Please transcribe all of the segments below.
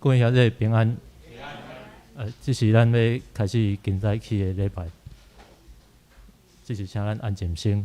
各位兄弟平安。這是咱欲開始今早起的禮拜，這是請咱安靜先。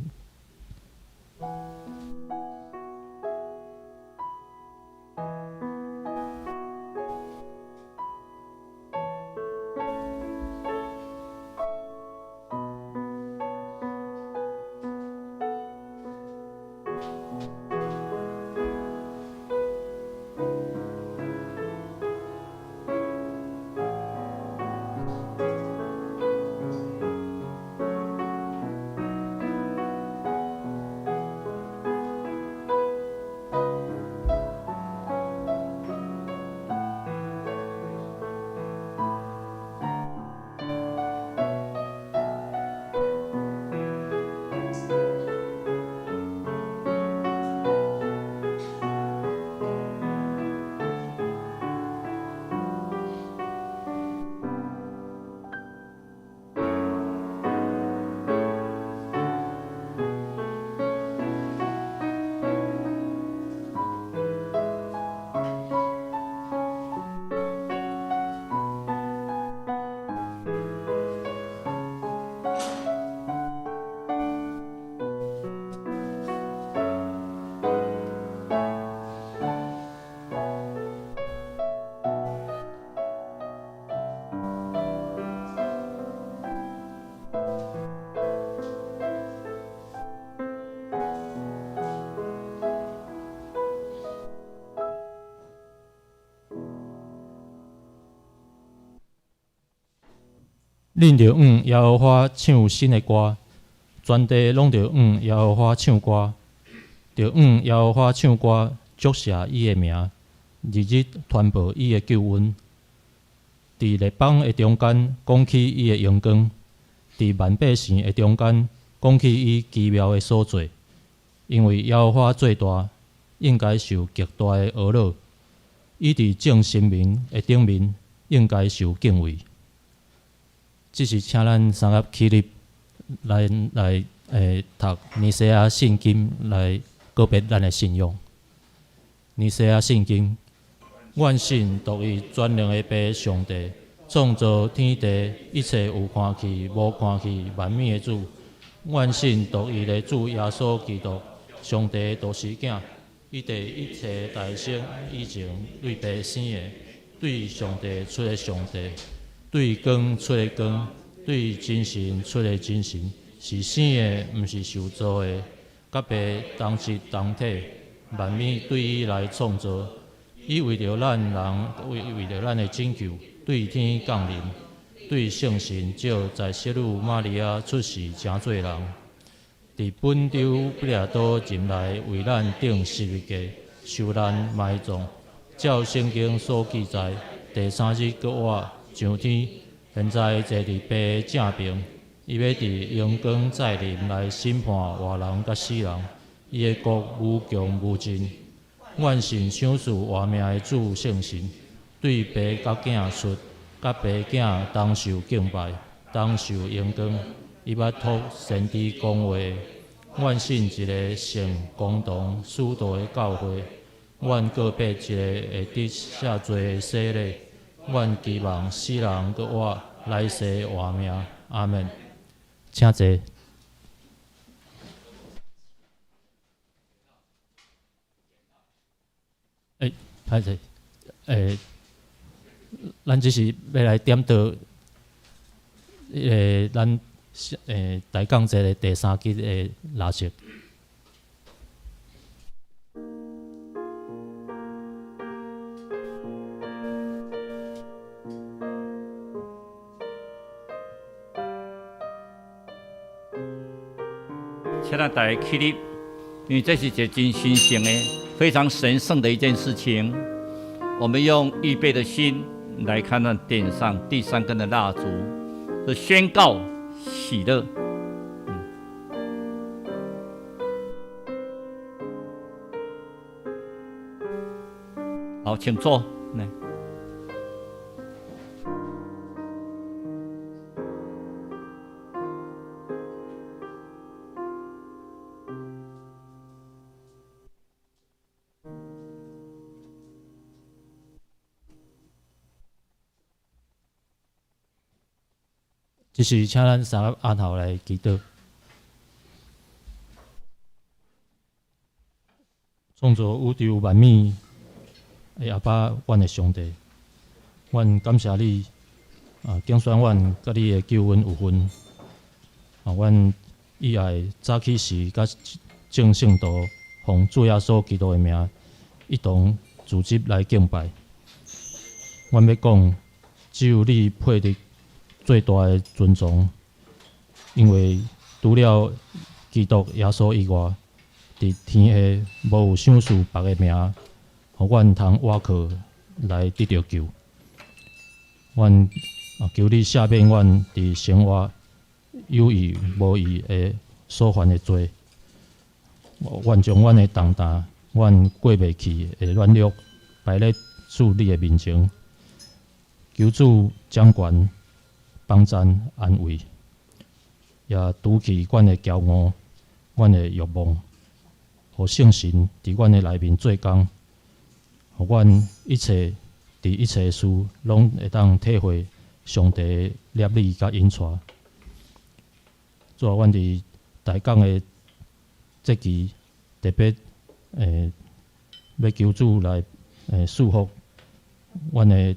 恁著向耶和華唱新的歌，全地攏著向耶和華唱歌，著向耶和華唱歌，祝謝伊的名，日日傳報伊的救恩。佇列邦的中間講起伊的榮光，佇萬百姓的中間講起伊奇妙的所做。因為耶和華做大，應該受極大的呵咾；伊佇眾神明的頂面，應該受敬畏。這是請咱三合起立來來讀尼西亞信經來告別咱的信仰。尼西亞信經，願信獨一全能的父上帝，創造天地一切有看見無看見萬物的主。願信獨一的主耶穌基督，上帝的獨生囝，伊佇一切大生以前對父生的，對上帝出的上帝。對光出的光，對真神出的真神，是生的，毋是受造的，佮父同質同體，萬物對伊來創造。伊為著咱人，為為著咱的拯救，對天降臨，對聖神召在聖女瑪利亞出世，成做人。佇本丟彼拉多任內為咱釘十字架，受難埋葬，照聖經所記載，第三日閣活。上天，現在坐佇父的正爿，伊欲佇榮光再臨來審判活人佮死人，伊的國無窮無盡。願信賞賜活命的主聖神，對父佮囝出，佮父囝同受敬拜，同受榮光。伊捌託先知講話。願信一个聖公同使徒的教會，願告別一个會得赦罪的洗禮。願期望死人閣活，來世活命。阿門。請坐。欸，歹勢，欸，咱這是欲來點燈，彼个咱大講節的第三支的蠟燭。請咱大家起立，因為這是一個真神聖的、非常神聖的一件事情。我們用預備的心來看，咱點上第三根的蠟燭，是宣告喜樂。好，請坐。來。這時請咱三個按頭來祈禱。創造宇宙萬物的阿爸，阮的上帝，阮感謝你啊，揀選阮佮你的救恩有份啊，阮以愛早起時佮眾聖徒奉主耶穌基督的名，一同組織來敬拜。阮欲講，只有你配得最大的尊崇，因為除了基督耶穌以外，佇天下無有賞賜別个名，予阮通倚靠來得著救。阮求你赦免阮佇生活有意無意的所犯的罪。願將阮的重擔、阮過袂去的軟弱，擺咧主你的面前，求主掌權、幫贊、安慰，也除去阮的驕傲、阮的欲望，予聖神佇阮的內面做工，予阮一切佇一切事攏會當體會上帝的憐憫佮引帶。主啊，阮佇大港的節期特別欲求主來賜福阮的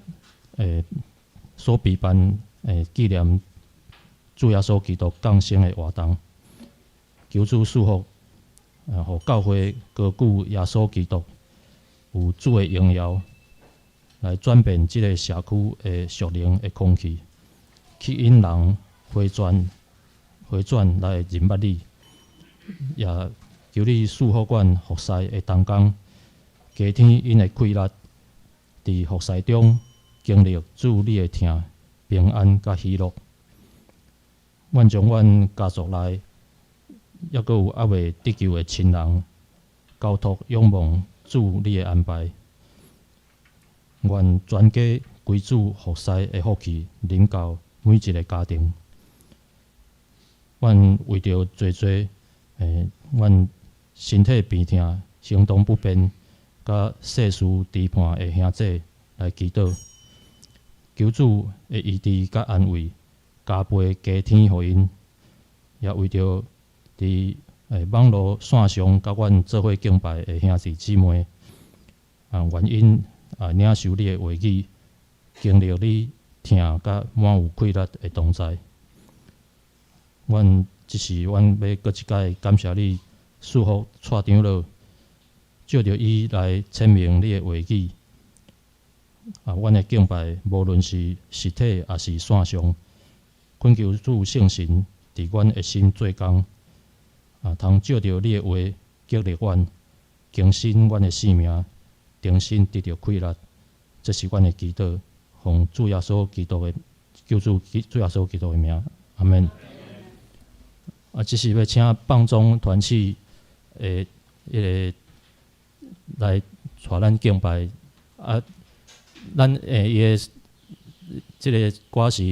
所備辦紀念主耶穌基督降生的活動，求主賜福，予教會高舉耶穌基督，有主的榮耀來轉變這个社區的屬靈的空氣，吸引人回轉，回轉來認捌你，也求你賜福阮服侍的同工，加添𪜶的氣力，佇服侍中經歷主你的疼、平安佮喜樂。阮將阮家族內猶閣有猶未得救的親人，交託仰望主你的安排。願全家歸主服侍的福氣臨到每一个家庭。阮為著濟濟，阮身體病痛、行動不便，佮世事期盼的兄姊來祈禱，求主的醫治佮安慰，加倍加添予𪜶，也為著佇網路線上佮阮做伙敬拜的兄弟姊妹，願𪜶領受你的話語，經歷你疼佮滿有氣力的同在。阮這時，阮欲閣一擺感謝你賜福蔡長老，藉著伊來闡明你的話語。阮的敬拜，無論是實體抑是線上，懇求主聖神佇阮的心做工，通藉著你的話激勵阮，更新阮的生命，重新得著氣力。這是阮的祈禱，奉主耶穌基督的救主主耶穌基督的名，阿們。這時欲請放縱團契的彼个來帶咱敬拜。咱伊的這个歌是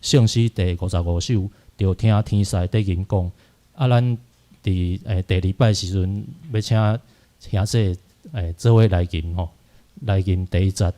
聖詩第55首，著聽天使對人講。咱佇第二擺時陣，欲請兄姊做伙來吟吼，來吟第一節。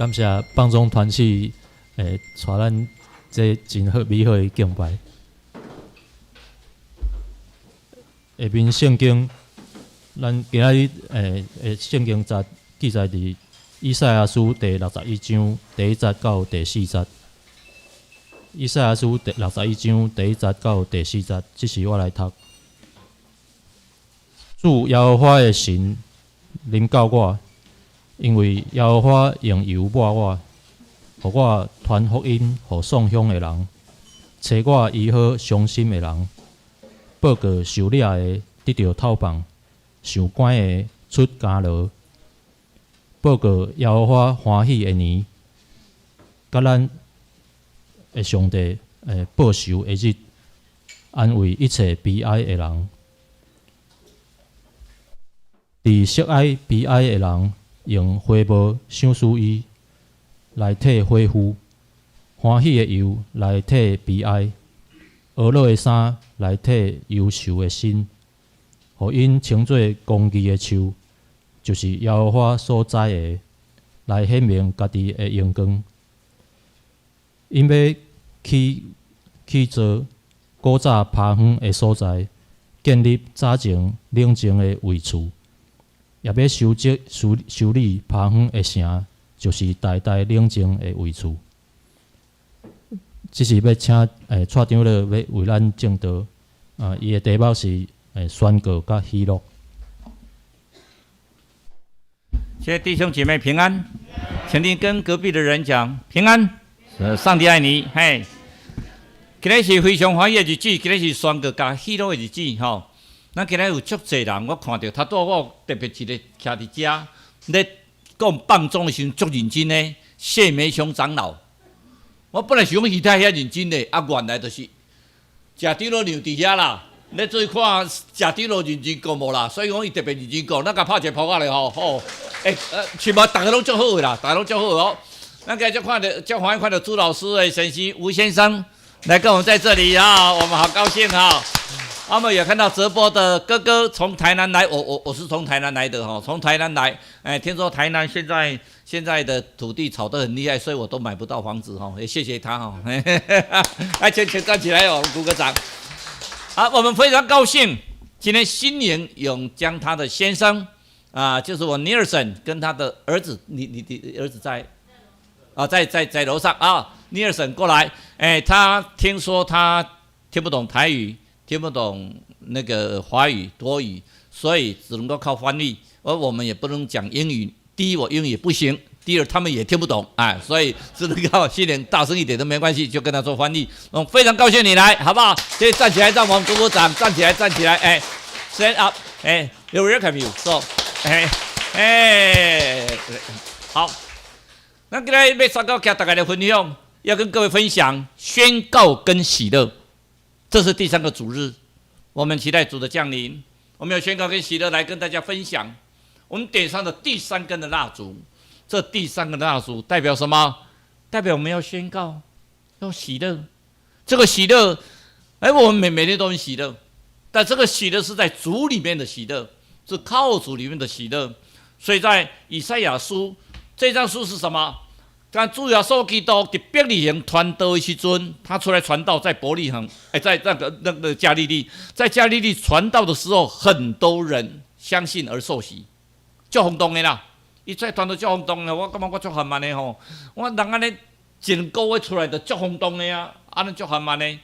感謝放縱團體帶咱這真好美好的敬拜。下面聖經，咱今仔日聖經節記載佇以賽亞書第六十一章第一節到第四節。以賽亞書第六十一章第一節到第四節，這是我來讀。主耶和華的神臨到我，因為耶和華用油抹我，予我傳福音予喪鄉的人，揣我醫好傷心的人，報告受掠的得著透放，受關的出監牢，報告耶和華歡喜的年，佮咱的上帝報仇的日，安慰一切悲哀的人。佇惜哀悲哀的人，用花帽賞賜伊，來替火敷；歡喜的油來替悲哀，呵咾的衫來替憂愁的心，予𪜶稱做公義的樹，就是耶和華所栽的，來顯明家己的榮光。𪜶欲起造古早耙園的所在，建立早前冷靜的位處。也欲修葺修修理耙園的城，就是代代冷靜的位處。這是欲請蔡長老欲為咱證道，啊，伊的題目是宣告佮喜樂。謝謝弟兄姐妹平安，請你跟隔壁的人講平安，上帝愛你，嘿。今日是非常歡喜的日子，今日是宣告佮喜樂的日子，吼。咱今日有足濟人，我看著，頭拄我特別一个徛佇遮咧講放縱的時陣足認真的謝梅雄長老。我本來想講伊太遐認真的，啊，原來就是食長老尿佇遐啦。咧做看食長老認真講無啦，所以講伊特別認真講，咱共拍一个拍仔咧吼，好，欸，全部逐个攏足好的啦，逐个攏足好的哦。咱今日就看著，足歡喜看著朱老師的先生吳先生來跟我們在這裡啊，我們好高興啊。我們也看到澤波的哥哥從台南來，我是從台南來的哈，從台南來，哎，聽說台南現在的土地炒得很厲害，所以我都買不到房子哈，也謝謝他哈，來，請站起來哦，鼓個掌。好，我們非常高興，今天新年永將他的先生啊，就是我尼爾森跟他的兒子，你的兒子在啊，在樓上啊，尼爾森過來，哎，他聽說他聽不懂台語。聽不懂那個華語多語，所以只能夠靠翻譯。而我們也不能講英語。第一，我英語不行；第二，他們也聽不懂。哎，所以只能靠新年大聲一點都沒關係，就跟他做翻譯。我非常高興你來，好不好？先站起來，讓我們鼓鼓掌。站起來，站起來，哎，stand up，哎，we welcome you，so，哎，哎，好。那今日欲宣告共大家來分享，要跟各位分享宣告跟喜樂。這是第三個主日，我們期待主的降臨。我們有宣告跟喜樂來跟大家分享。我們點上的第三根的蠟燭，這第三根蠟燭代表什麼？代表我們要宣告，要喜樂。這個喜樂，哎，我們每天都很喜樂，但這個喜樂是在主裡面的喜樂，是靠主裡面的喜樂。所以在以賽亞書這張書是什麼？當主耶穌基督佇伯利恆傳道的時陣，他出來傳道在伯利恆，哎，在那個加利利，在加利利傳道的時候，很多人相信而受洗，足轟動的啦。伊出來傳道足轟動的，我感覺我足緩慢的吼，我人按呢一兩個月出來就足轟動的啊，按呢足緩慢的，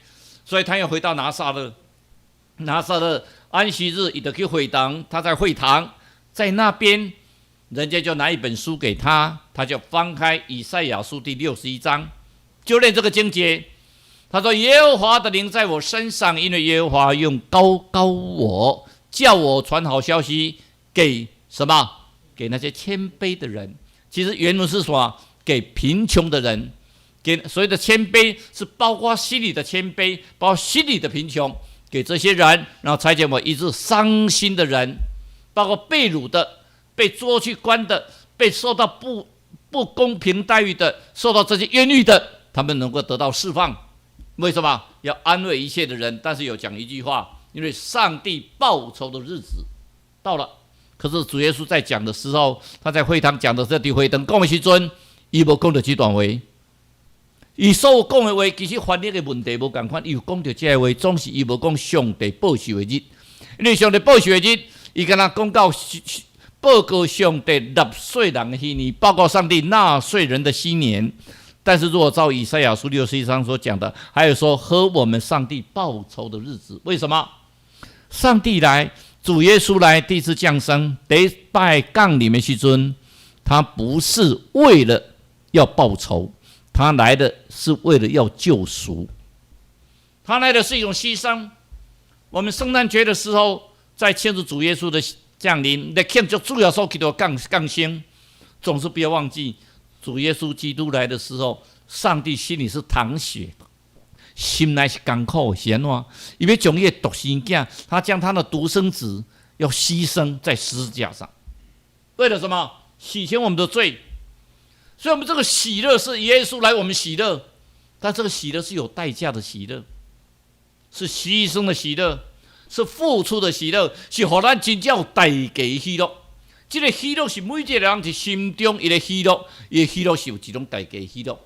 所以他又回到拿撒勒，拿撒勒安息日，伊就去會堂，他在會堂，在那邊。人家就拿一本書給他，他就翻開以賽亞書第六十一章，就念這個經節。他說：“耶和華的靈在我身上，因為耶和華用膏膏我，叫我傳好消息給什麼？給那些謙卑的人。其實原文是說給貧窮的人，給所謂的謙卑是包括心裡的謙卑，包括心裡的貧窮，給這些人，然後差遣我醫治傷心的人，包括被擄的。”被捉去關的，被受到不公平待遇的，受到這些冤獄的，他們能夠得到釋放。為什麼？要安慰一切的人。但是有講一句話，因為上帝報仇的日子到了。可是主耶穌在講的時候，他在會堂講的這佇會堂講的時陣，伊無講著這段話。伊所有講的話，其實翻譯的問題無仝款。伊有講著這个話，總是伊無講上帝報仇的日。因為上帝報仇的日，伊敢若講到報告上帝納稅人的禧年，報告上帝納稅人的禧年。但是，如果照以賽亞書61章所講的，還有說和我們上帝報仇的日子，為什麼？上帝來，主耶穌來第一次降生，第一擺降臨的時陣，他不是為了要報仇，他來的是為了要救贖，他來的是一種犧牲。我們聖誕節的時候，在慶祝主耶穌的降臨，來慶祝主耶穌基督降生，總是不要忘記，主耶穌基督來的時候，上帝心裡是淌血，心內是艱苦，是按怎？伊欲將伊的獨生囝，他將他的獨生子要犧牲在十字架上，為了什麼？洗清我們的罪。所以，我們這個喜樂是耶穌來，我們喜樂，但這個喜樂是有代價的喜樂，是犧牲的喜樂，是付出的喜樂，是予咱真正有代價喜樂。這個喜樂是每一個人佇心中伊的喜樂，伊的喜樂是有一種代價喜樂。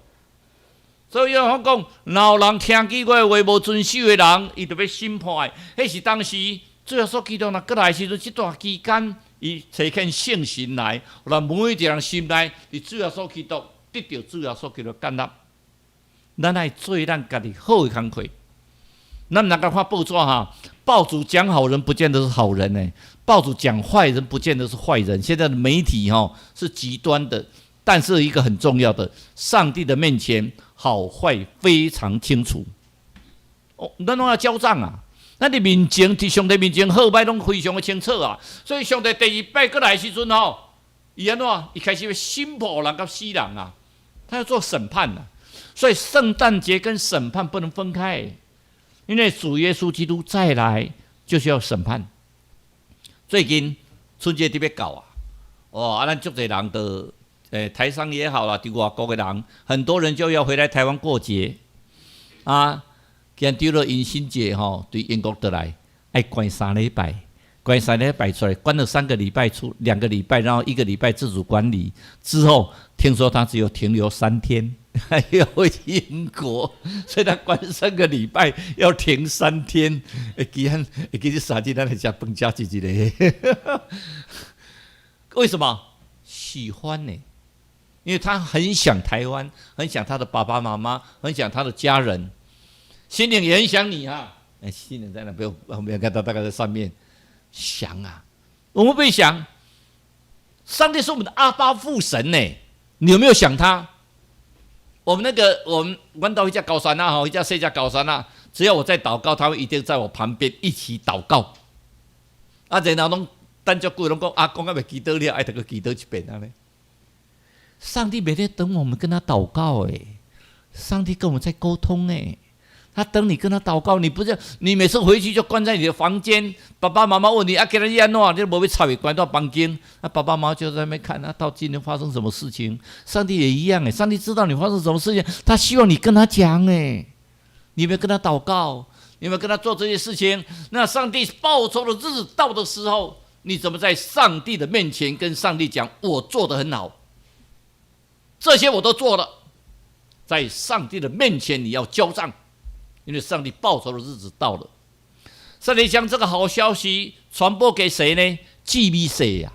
所以我講，若有人聽見我的話無遵守的人，伊就欲審判。彼是當時主耶穌基督若閣來時陣，這段期間，伊差遣聖神來，予咱每一個人心內，佇主耶穌基督得著主耶穌基督建立。咱愛做咱家己好的工課。咱毋通共看報紙哈，報紙講好人，不見得是好人呢。報紙講壞人，不見得是壞人。現在的媒體哈是極端的，但是一個很重要的，上帝的面前好壞非常清楚。哦，咱攏愛交賬啊！咱佇面前，佇上帝面前好歹攏非常的清楚啊。所以上帝第二擺閣來時陣吼，伊按怎？伊開始欲審判人佮死人啊，他要做審判啊。所以聖誕節跟審判不能分開。因為主耶穌基督再來就是要審判。最近春節特別到啊，哦，啊，咱足濟人都，台商也好啦，佇外國的人，很多人就要回來台灣過節。啊，今日了迎新節吼，對英國轉來，愛關三禮拜，關三禮拜出來，關了3個禮拜出2個禮拜，然後一個禮拜自主管理之後，聽說他只有停留3天。要回英國，所以他關三個禮拜，要停三天。會記咱，會記這3日，咱來食飯食一日個。為什麼？喜歡呢？因為他很想台灣，很想他的爸爸媽媽，很想他的家人，心裡也很想你啊。哎，心靈在那邊，我沒有看到，大概在上面想啊。我們會想，上帝是我們的阿爸父神呢，你有沒有想他？我們那個，我們阮兜彼隻高山啊，吼，彼隻細隻高山啊，只要我在禱告，他會一定在我旁邊一起禱告。啊，然後攏等足久，攏講阿公猶未祈禱了，愛閣祈禱一遍按呢。上帝每天等我們跟他禱告，誒，上帝跟我們在溝通，誒，他等你跟他禱告，你不是你每次回去就關在你的房間，爸爸媽媽問你啊，今日按怎，你無欲插伊，關到房間，啊，爸爸媽媽就在那邊看，啊，到今天發生什麼事情？上帝也一樣，誒，上帝知道你發生什麼事情，他希望你跟他講，誒，你有沒有跟他禱告？你有沒有跟他做這些事情？那上帝報仇的日子到的時候，你怎麼在上帝的面前跟上帝講，我做得很好？這些我都做了，在上帝的面前你要交賬。因為上帝報仇的日子到了，上帝將這個好消息傳播給誰呢？紀米誰呀？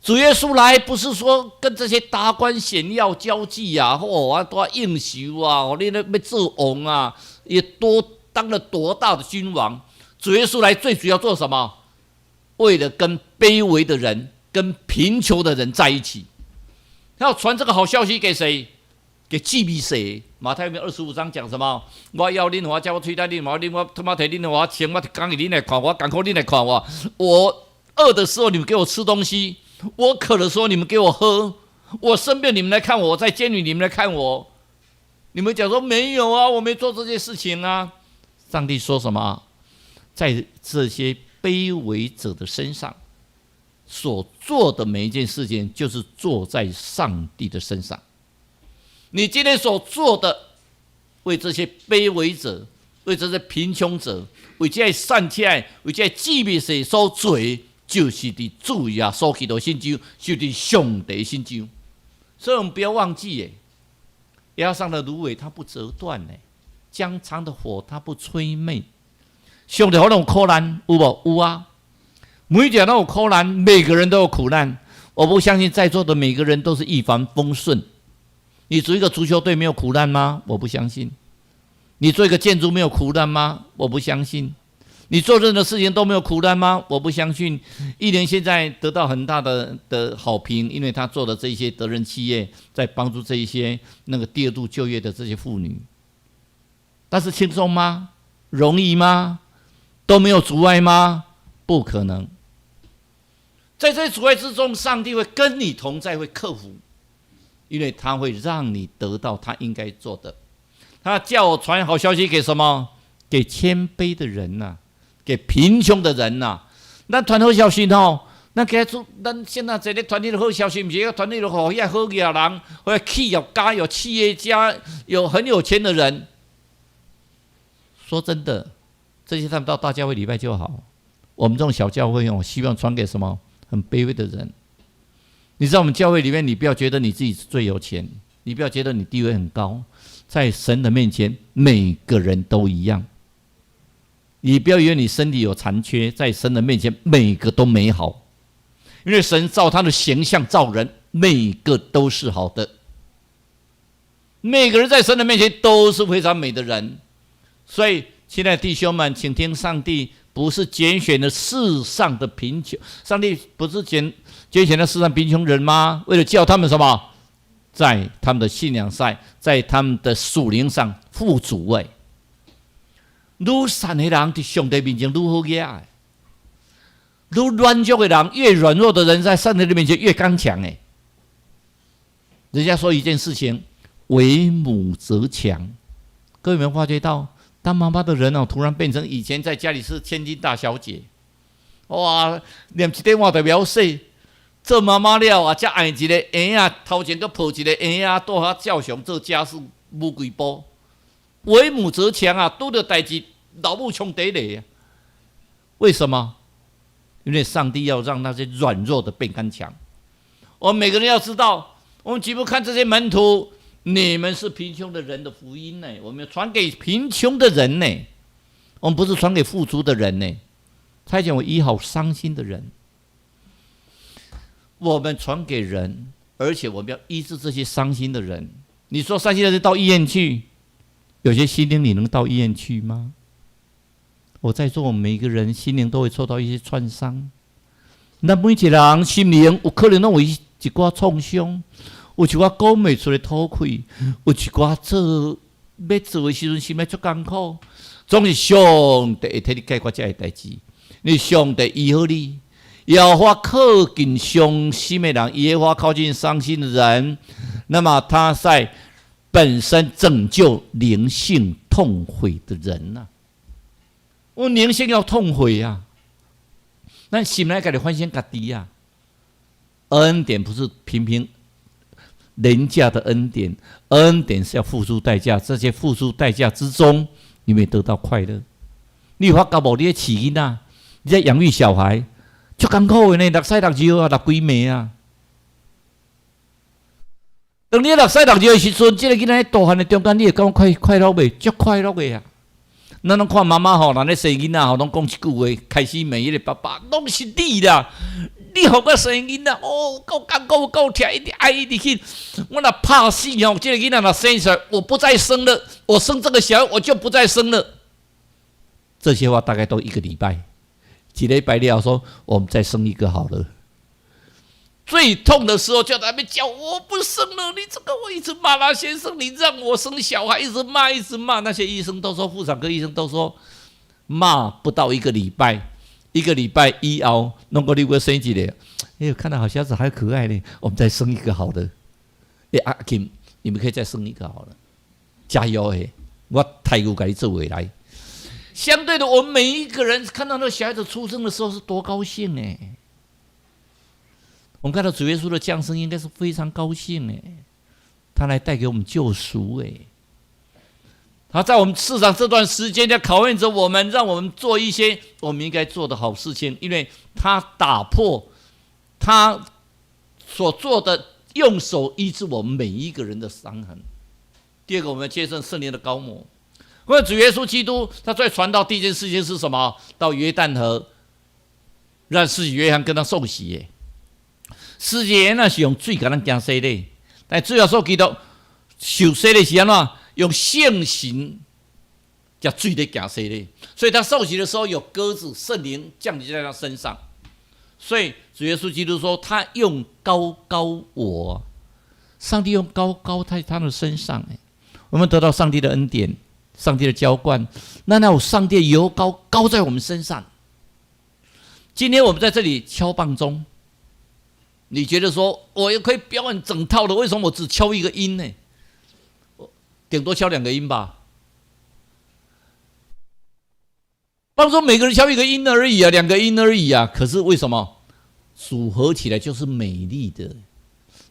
主耶穌來不是說跟這些達官顯要交際啊，或啊多應酬啊，你咧欲做王啊，也多當了多大的君王？主耶穌來最主要做什麼？為了跟卑微的人、跟貧窮的人在一起，要傳這個好消息給誰？給紀米誰？馬太福音25章講什麼？我枵恁予我食，我喙焦恁予我啉，我脫毛提恁予我穿，我佇監獄恁來看我，艱苦恁來看我。我餓的時候你們給我吃東西，我渴的時候你們給我喝，我生病你們來看我，我在監獄你們來看我。你們講說沒有啊，我沒做這些事情啊。上帝說什麼？在這些卑微者的身上所做的每一件事情，就是做在上帝的身上。你今天所做的，為這些卑微者，為這些貧窮者，為這些散起來，為這些紀米誰所做，就是佇主耶穌基督身上，就佇上帝身上。所以我們不要忘記，耶，壓上的蘆葦它不折斷呢，將殘的火它不吹滅。上帝予咱有苦難，有無？有啊，每一個人都有苦難，每個人都有苦難。我不相信在座的每個人都是一帆風順。你組一個足球隊沒有苦難嗎？我不相信。你做一個建築沒有苦難嗎？我不相信。你做任何事情都沒有苦難嗎？我不相信。一年現在得到很大的好評，因為他做的這些德人企業，在幫助這一些那個第二度就業的這些婦女。但是輕鬆嗎？容易嗎？都沒有阻礙嗎？不可能。在這些阻礙之中，上帝會跟你同在，會克服，因為他會讓你得到他應該做的。他叫我傳好消息給什麼？給謙卑的人吶，給貧窮的人吶。咱傳好消息吼，咱今日咱現在這個傳彼个好消息，毋是傳彼个予遐好額人，或者企業家、有企業家、有很有錢的人。說真的，這些他們到大教會禮拜就好。我們這種小教會哦，希望傳給什麼？很卑微的人。你知道我們教會裡面，你不要覺得你自己是最有錢，你不要覺得你地位很高，在神的面前，每個人都一樣。你不要以為你身體有殘缺，在神的面前，每個都美好，因為神照他的形象造人，每個都是好的。每個人在神的面前都是非常美的人。所以，親愛的弟兄們，請聽上帝不是揀選了世上的貧窮，上帝不是揀選了世上貧窮人嗎？為了叫他們什麼，在他們的信仰上，在他們的屬靈上富足。哎，愈善的人佇上帝面前愈好額，愈軟弱的人，越軟弱的人，在上帝的面前越剛強。哎，人家說一件事情，為母則強。各位有沒有發覺到，當媽媽的人哦，突然變成以前在家裡是千金大小姐，哇，連一電話都袂曉洗。做媽媽了啊，才愛一个嬰仔，頭前閣抱一個嬰仔，倒遐照常做家事，無幾步。為母則強啊，拄著代誌，老母衝第一啊。為什麼？因為上帝要讓那些軟弱的變剛強。我們每個人要知道，我們豈不看這些門徒？你們是貧窮的人的福音呢？我們要傳給貧窮的人呢，我們不是傳給富足的人呢。差遣我醫好傷心的人，我們傳給人，而且我們要醫治這些傷心的人。你說傷心的人到醫院去，有些心靈你能到醫院去嗎？我在座，我們每一個人心靈都會受到一些創傷。那每一個人心靈有可能攏有一寡創傷。有一寡講袂出的土氣，有一寡做欲做的時陣心內足艱苦，總是上帝會替你解決這个代誌。你上帝醫好你，耶和華靠近傷心的人，耶和華靠近傷心的人，那麼他在本身拯救靈性痛悔的人吶。我靈性要痛悔啊，咱心內家己反省家己啊。恩典不是平平廉價的恩典，恩典是要付出代價。這些付出代價之中，你會得到快樂。你有發覺無？你咧飼囡仔，你在養育小孩，足艱苦的呢，落屎落尿啊，落規暝啊。當你落屎落尿的時陣，這个囡仔大漢的中間，你會感覺快快樂袂？足快樂的啊！咱攏看媽媽吼，人咧生囡仔吼，攏講一句話，開始罵彼個爸爸，攏是你啦！你予我生囡仔，哦，夠艱苦夠疼，一直愛一直去。我若拍死吼，這個囡仔若生出來，我不再生了。我生這個小孩，我就不再生了。這些話大概都一個禮拜，幾禮拜了，說我們再生一個好了。最痛的時候，就在那邊叫我不生了。你這個我一直罵他先生，你讓我生小孩，一直罵一直罵。那些醫生都說，婦產科醫生都說，罵不到一個禮拜，一個禮拜以後，攏閣你閣生一個。哎呦，看到好小子還可愛呢，我們再生一個好的。哎，阿金，你們可以再生一個好了，加油哎！我太牛共你做回來。相對的，我們每一個人看到那個小孩子出生的時候是多高興哎！我們看到主耶穌的降生，應該是非常高興哎，他來帶給我們救贖哎。他在我們世上這段時間，在考驗着我們，讓我們做一些我們應該做的好事情，因為他打破他所做的用手醫治我們每一個人的傷痕。第二個，我們要接受聖靈的膏抹。因為主耶穌基督他在傳道第一件事情是什麼？到約旦河，讓施洗約翰跟他受洗。施洗約翰是用水共咱行洗禮，但主耶穌基督受洗禮是按怎？用聖神佮水咧行洗禮，所以他受洗的時候有鴿子聖靈降臨在他身上。所以主耶穌基督說，他用膏膏我，上帝用膏膏在他的身上。我們得到上帝的恩典，上帝的澆灌，那有上帝油膏膏在我們身上。今天我們在這裡敲棒鐘，你覺得說我也可以表演整套的，為什麼我只敲一個音呢？我頂多敲兩個音吧。棒鐘每個人敲一個音而已啊，兩個音而已啊。可是為什麼組合起來就是美麗的？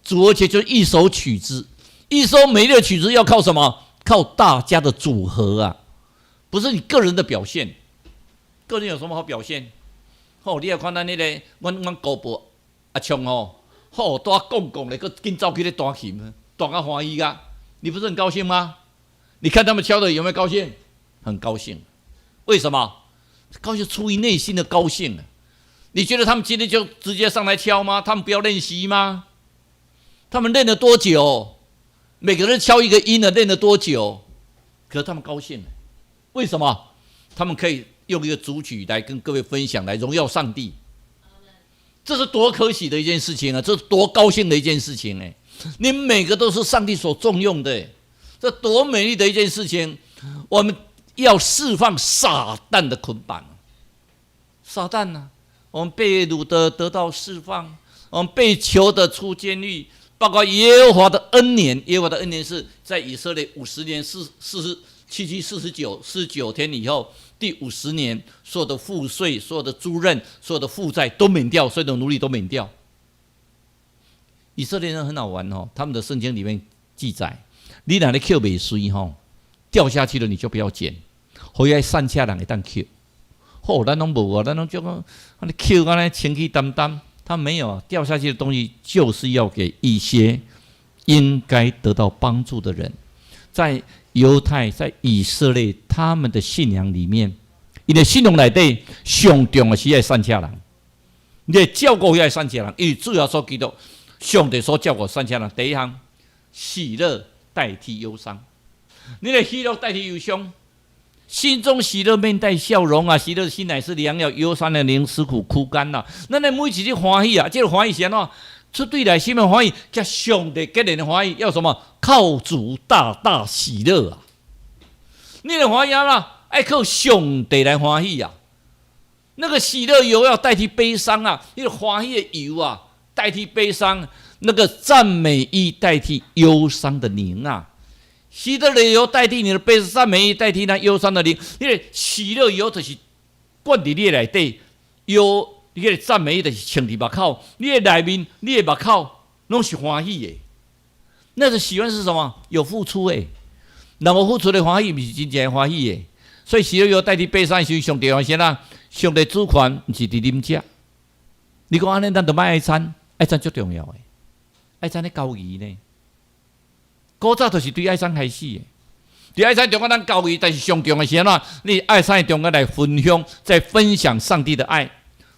組合起來就是一首曲子，一首美麗的曲子要靠什麼？靠大家的組合啊，不是你個人的表現。個人有什麼好表現？好，你也看咱彼个，阮姑婆阿昌吼，好，拄仔講講咧，閣緊走去咧彈琴，彈甲歡喜啊！你不是很高興嗎？你看他們敲的有沒有高興？很高興。為什麼？高興出於內心的高興。你覺得他們今天就直接上來敲嗎？他們不要練習嗎？他們練了多久？每個人敲一個音呢，練了多久？可是他們高興，為什麼？他們可以用一個組曲來跟各位分享，來榮耀上帝。這是多可喜的一件事情啊！這是多高興的一件事情哎！你們每個都是上帝所重用的，這多美麗的一件事情！我們要釋放撒旦的捆綁。撒旦呢？我們被擄的得到釋放，我們被囚的出監獄。包括耶和華的恩年，耶和華的恩年是在以色列五十年四四十七七四十九四十九天以後，第五十年，所有的賦稅、所有的租賃、所有的負債都免掉，所有的奴隸都免掉。以色列人很好玩哦，他們的聖經裡面記載，你若咧抾麥穗吼，掉下去了你就不要撿，予彼散赤人會當抾。好，咱攏無啊，咱攏就講，你抾按呢清氣澹澹。他沒有掉下去的東西，就是要給一些應該得到幫助的人。在猶太、在以色列，他們的信仰裡面，𪜶的信仰內底上重要是愛散赤人，你會照顧遐散赤人，因為主耶穌基督上帝所照顧散赤人。第一項，喜樂代替憂傷，你的喜樂代替憂傷。心中喜樂，面帶笑容啊！喜樂心乃是良藥，憂傷的靈使骨枯乾呐。咱的每一日歡喜啊，這個歡喜是按怎？出對內心的歡喜，佮上帝給人的歡喜，要什麼？靠主大大喜樂啊！你的歡喜啊，愛靠上帝來歡喜啊！那個喜樂油要代替悲傷啊，那個歡喜的油啊，代替悲傷；那個讚美衣代替憂傷的靈啊。喜樂的油代替你的悲傷，讚美衣代替那憂傷的靈。因為喜樂油就是灌佇你的內底，憂你個讚美衣就是穿佇目口，你的內面、你的目口攏是歡喜的。那個喜歡是什麼？有付出誒，那麼付出的歡喜，毋是真正的歡喜的。所以喜樂油代替悲傷是上重要是啥？上帝主權毋是佇啉食。你講按呢，咱就莫愛餐，愛餐足重要的，愛餐咧交誼呢。古早就是對愛餐開始的，佇愛餐中間咱交誼，但是上重要是按怎？你愛餐中間來分享，在分享上帝的愛，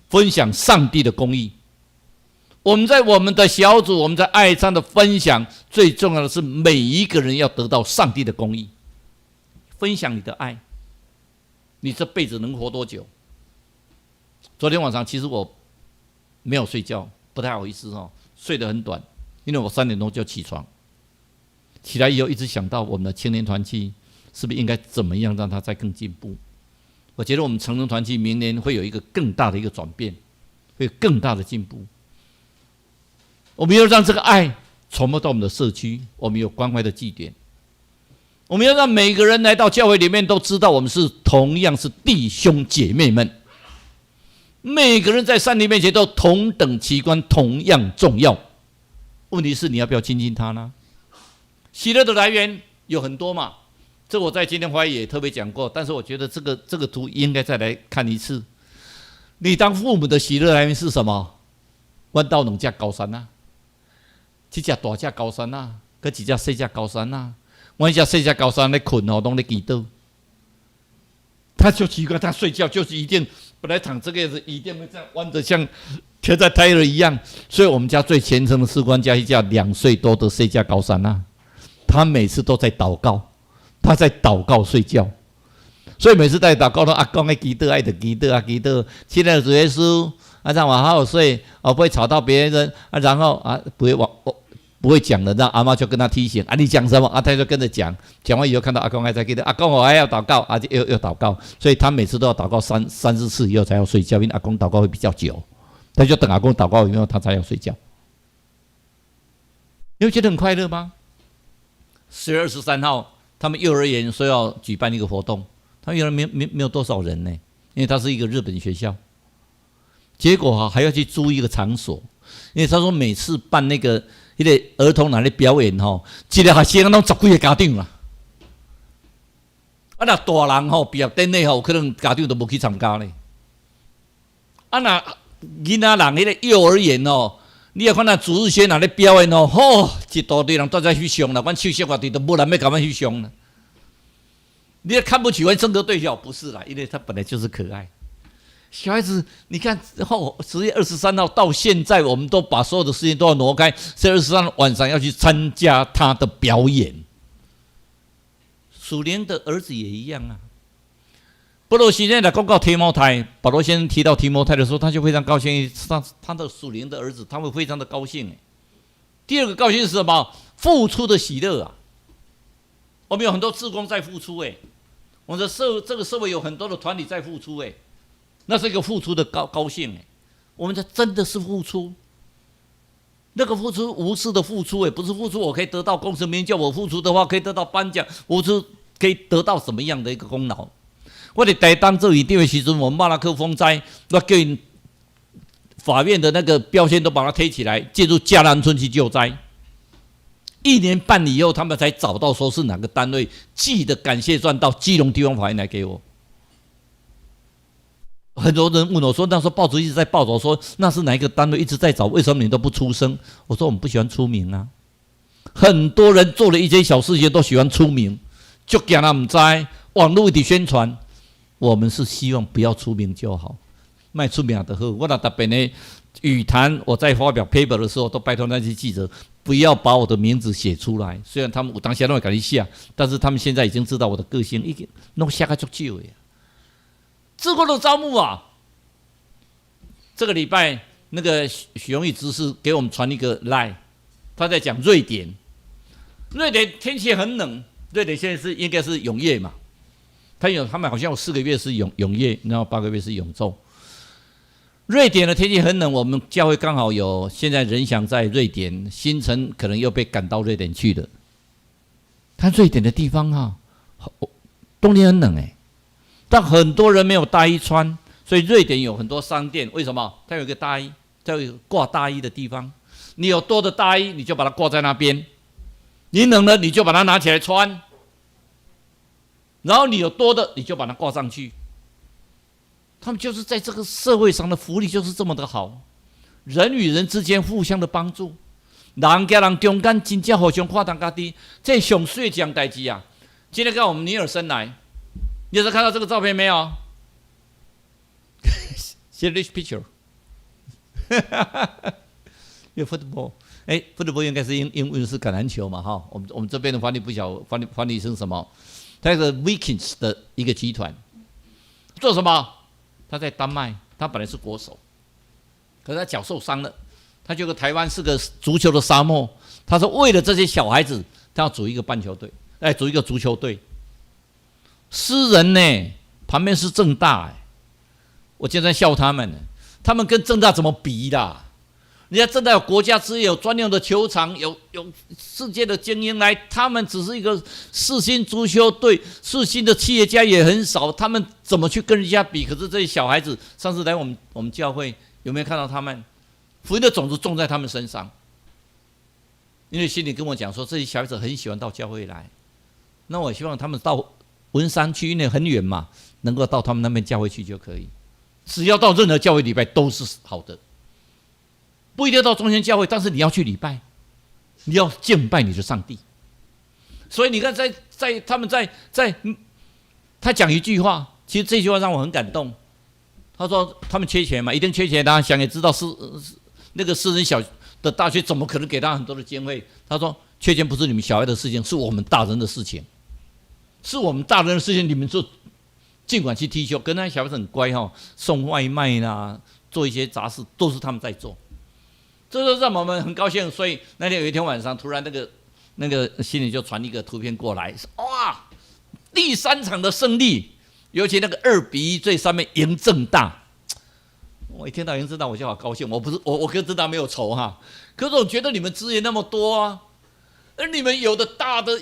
分享上帝的公義。我們在我們的小組，我們在愛餐的分享，最重要的是每一個人要得到上帝的公義。分享你的愛，你這輩子能活多久？昨天晚上其實我沒有睡覺，不太好意思哦，睡得很短，因為我3點鐘就起床。起來以後，一直想到我們的青年團契是不是應該怎麼樣讓他再更進步？我覺得我們成人團契明年會有一個更大的一個轉變，會有更大的進步。我們要讓這個愛傳播到我們的社區，我們有關懷的祭典。我們要讓每個人來到教會裡面都知道，我們是同樣是弟兄姐妹們。每個人在上帝面前都同等齊觀，同樣重要。問題是你要不要親近他呢？喜樂的來源有很多嘛，這我在今天懷疑也特別講過，但是我覺得這個圖應該再來看一次。你當父母的喜樂來源是什麼？阮兜兩隻高山啊，這隻大隻高山啊，閣一隻細隻高山啊。阮彼隻細隻高山咧睏吼，攏咧祈禱。他就奇怪，他睡覺就是一定本來躺這個樣子，一定會這樣彎着，像貼在胎兒一樣。所以我們家最虔誠的士官家一家2歲多的細隻高山啊，他每次都在禱告，他在禱告睡覺。所以每次在禱告，都阿公愛祈禱，愛著祈禱啊祈禱。親愛的主耶穌，啊讓我好好睡，哦不會吵到別人啊，然後啊不會往不會講的，讓阿媽就跟他提醒啊，你講什麼啊？他就跟着講，講完以後看到阿公還在記得，阿公我還要禱告啊，就又禱告，所以他每次都要禱告三四次以後才要睡覺，因為阿公禱告會比較久，他就等阿公禱告以後他才要睡覺。你會覺得很快樂嗎？10月23號，他們幼兒園說要舉辦一個活動，他們幼兒園沒有多少人呢，因為他是一個日本學校，結果哈還要去租一個場所，因為他說每次辦那個。彼個兒童來咧表演吼，一個學生攏十幾個家長啦。啊，若大人吼畢業典禮吼，可能家長都無去參加咧。啊，若囡仔人彼個幼兒園吼，你若看那主日學若咧表演吼，吼，一大堆人蹛遮翕相啦，阮手小可佇都無人欲共阮翕相啦。你也看不起阮聖歌隊小，不是啦，因為他本來就是可愛。小孩子，你看後10月23號到現在，我們都把所有的事情都要挪開。十月二十三晚上要去參加他的表演。屬靈的兒子也一樣啊。保羅先生來講到提摩太，保羅先生提到提摩太的時候，他就非常高興。他的屬靈的兒子，他會非常的高興。第二個高興是什麼？付出的喜樂啊！我們有很多志工在付出，哎，我們的這個社會有很多的團體在付出，哎。那是一個付出的高興哎，我們這真的是付出，那個付出無私的付出哎，不是付出我可以得到功成名就，我付出的話可以得到頒獎，付出可以得到什麼樣的一個功勞？我佇台東做議長的時陣，我們馬拉克風災，我叫𪜶法院的那個標籤都把它貼起來，進入嘉南村去救災。一年半以後，他們才找到說是哪個單位寄的感謝狀到基隆地方法院來給我。很多人問我說：“那時候報紙一直在報道說那是哪一個單位一直在找，為什麼你都不出聲？”我說：“我們不喜歡出名啊。”很多人做了一件小事情都喜歡出名，就驚人毋知，網絡一直宣傳。我們是希望不要出名就好，莫出名就好。我若特別呢，語壇我在發表 paper 的時候，都拜託那些記者不要把我的名字寫出來。雖然他們有當時攏會共你寫，但是他們現在已經知道我的個性，已經攏寫較足少的。志工的招募啊！這個禮拜那個許榮義執事給我們傳一個 line，他在講瑞典。瑞典天氣很冷，瑞典現在是應該是永夜嘛？他們好像有4個月是永夜，然後8個月是永晝。瑞典的天氣很冷，我們教會剛好有現在仁祥在瑞典，新城可能又被趕到瑞典去了。他瑞典的地方啊，冬天很冷哎。但很多人沒有大衣穿，所以瑞典有很多商店。為什麼？它有一個大衣，它有掛大衣的地方。你有多的大衣，你就把它掛在那邊。你冷了，你就把它拿起來穿。然後你有多的，你就把它掛上去。他們就是在這個社會上的福利就是這麼的好，人與人之間互相的幫助，人佮人中間真正互相看重家己，這上媠一項代誌啊！今天看我們尼爾森來。你有看到這個照片沒有？See this picture？有 football，哎，football 應該是英文是橄欖球嘛，哈。我們這邊的翻譯不曉翻譯成什麼？他是 Vikings 的一個集團，做什麼？他在丹麥，他本來是國手，可是他腳受傷了，他覺得台灣是個足球的沙漠。他說為了這些小孩子，他要組一個棒球隊，哎，組一個足球隊。私人呢，旁邊是政大，哎，我經常笑他們，他們跟政大怎麼比的？人家政大有國家資源，有專用的球場，有世界的精英來，他們只是一個世新足球隊，世新的企業家也很少，他們怎麼去跟人家比？可是這些小孩子上次來我們教會，有沒有看到他們？福音的種子種在他們身上，因為心裡跟我講說，這些小孩子很喜歡到教會來，那我希望他們到文山區，因為很遠嘛，能夠到他們那邊教會去就可以。只要到任何教會禮拜都是好的，不一定要到中心教會，但是你要去禮拜。你要敬拜你的上帝。所以你看在，在他們在，他講一句話，其實這句話讓我很感動。他說他們缺錢嘛，一定缺錢。他想也知道是那個私人小的大學怎麼可能給他很多的經費？他說缺錢不是你們小孩的事情，是我們大人的事情，是我們大人的事情。你們就儘管去踢球，跟那小孩子很乖哈，送外賣啦，做一些雜事都是他們在做，這就讓我們很高興。所以那天有一天晚上，突然那個心裡就傳一個圖片過來，哇，第三場的勝利，尤其那個2比1最上面贏政大。我一聽到贏政大，我就好高興。我不是我跟政大沒有仇哈，可是我覺得你們資源那麼多啊，而你們有的大的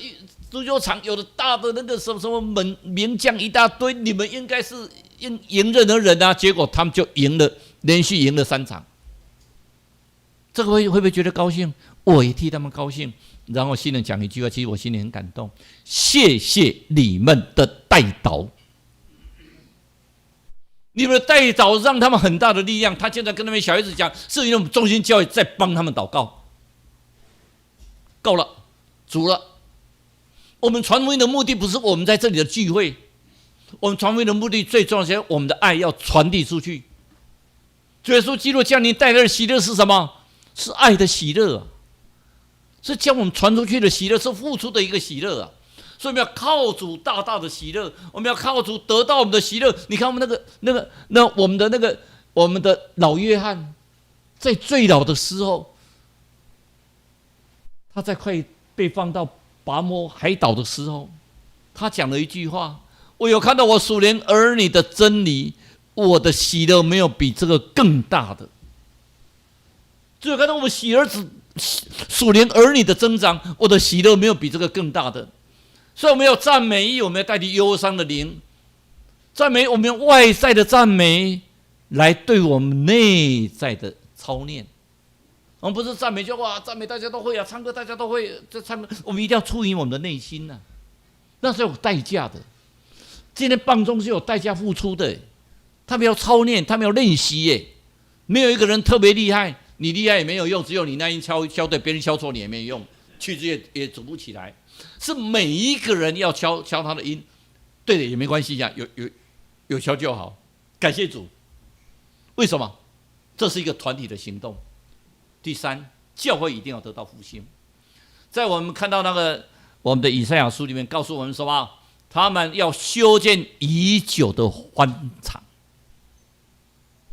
足球場，有的大的那個什麼什麼門名將一大堆，你們應該是應贏任何人啊。結果他們就贏了，連續贏了三場。這個會不會覺得高興？我也替他們高興。然後心裡講一句話，其實我心裡很感動，謝謝你們的代禱。你們的代禱讓他們很大的力量。他現在跟那邊小孩子講，是因為我們中心教會在幫他們禱告。夠了，足了。我們傳福音的目的不是我們在這裡的聚會，我們傳福音的目的最重要是我們的愛要傳遞出去。主耶穌基督降臨帶來的喜樂是什麼？是愛的喜樂啊，是將我們傳出去的喜樂，是付出的一個喜樂啊。所以我們要靠主大大的喜樂，我們要靠主得到我們的喜樂。你看我們那個、那個、那我們的那個、我們的老約翰，在最老的時候，他在快被放到拔摩海島的時候，他講了一句話：“我有看到我屬靈兒女的真理，我的喜樂沒有比這個更大的。”只有看到我們喜兒子屬靈兒女的增長，我的喜樂沒有比這個更大的。所以我們要讚美，我們要代替憂傷的靈，讚美我們用外在的讚美來對我們內在的操練。我們不是讚美就哇，讚美大家都會啊，唱歌大家都會，這唱歌我們一定要出於我們的內心吶，那是有代價的。今天棒中是有代價付出的，他們要操練，他們要練習耶。沒有一個人特別厲害，你厲害也沒有用，只有你那音敲敲對，別人敲錯你也沒有用，曲子也組不起來。是每一個人要敲敲他的音，對的也沒關係呀，有敲就好。感謝主，為什麼？這是一個團體的行動。第三，教會一定要得到復興。在我們看到那個我們的以賽亞書裡面告訴我們什麼？他們要修建已久的歡場。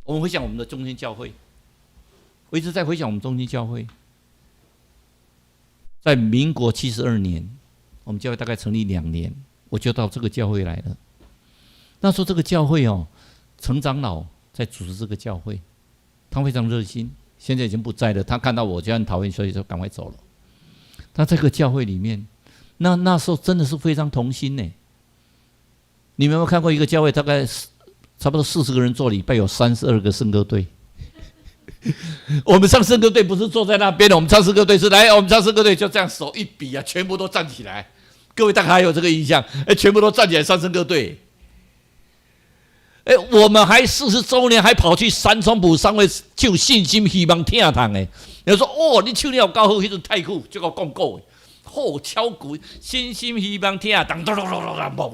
我們回想我們的中心教會，我一直在回想我們中心教會，在民國72年，我們教會大概成立2年，我就到這個教會來了。那時候這個教會哦，陳長老在主持這個教會，他非常熱心。現在已經不在了。他看到我就很討厭，所以就趕快走了。他這個教會裡面，那時候真的是非常同心呢。你們有沒有看過一個教會，大概差不多40個人做禮拜，有32個聖歌隊。我們唱聖歌隊不是坐在那邊的，我們唱聖歌隊是來，我們唱聖歌隊就這樣手一比啊，全部都站起來。各位大概還有這個印象？哎，全部都站起來唱聖歌隊。哎，我們還40週年還跑去三重埔商會唱信心希望疼痛的。人說哦，你唱了夠好，彼陣太鼓這個講古的，好敲鼓，信心希望疼痛，咚咚咚咚咚嘣。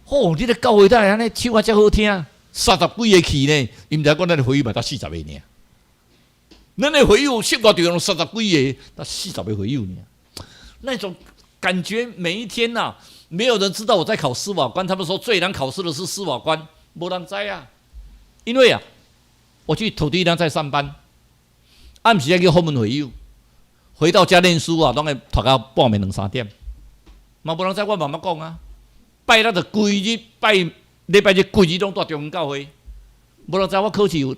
哦，你咧教會內按呢唱啊遮好聽，三十幾个去呢，伊毋知講咱的會友嘛才四十个爾。咱的會友十外場三十幾个，才四十个會友爾。那種感覺，每一天吶，沒有人知道我在考司法官。他們說最難考試的是司法官，無人知啊。因為啊，我去土地上在上班，暗時愛去訪問會友，回到家念書啊，攏會讀到半暝兩三點，嘛無人知我慢慢講啊。拜六就規日拜禮拜日規日攏蹛中教會，無人知我考試有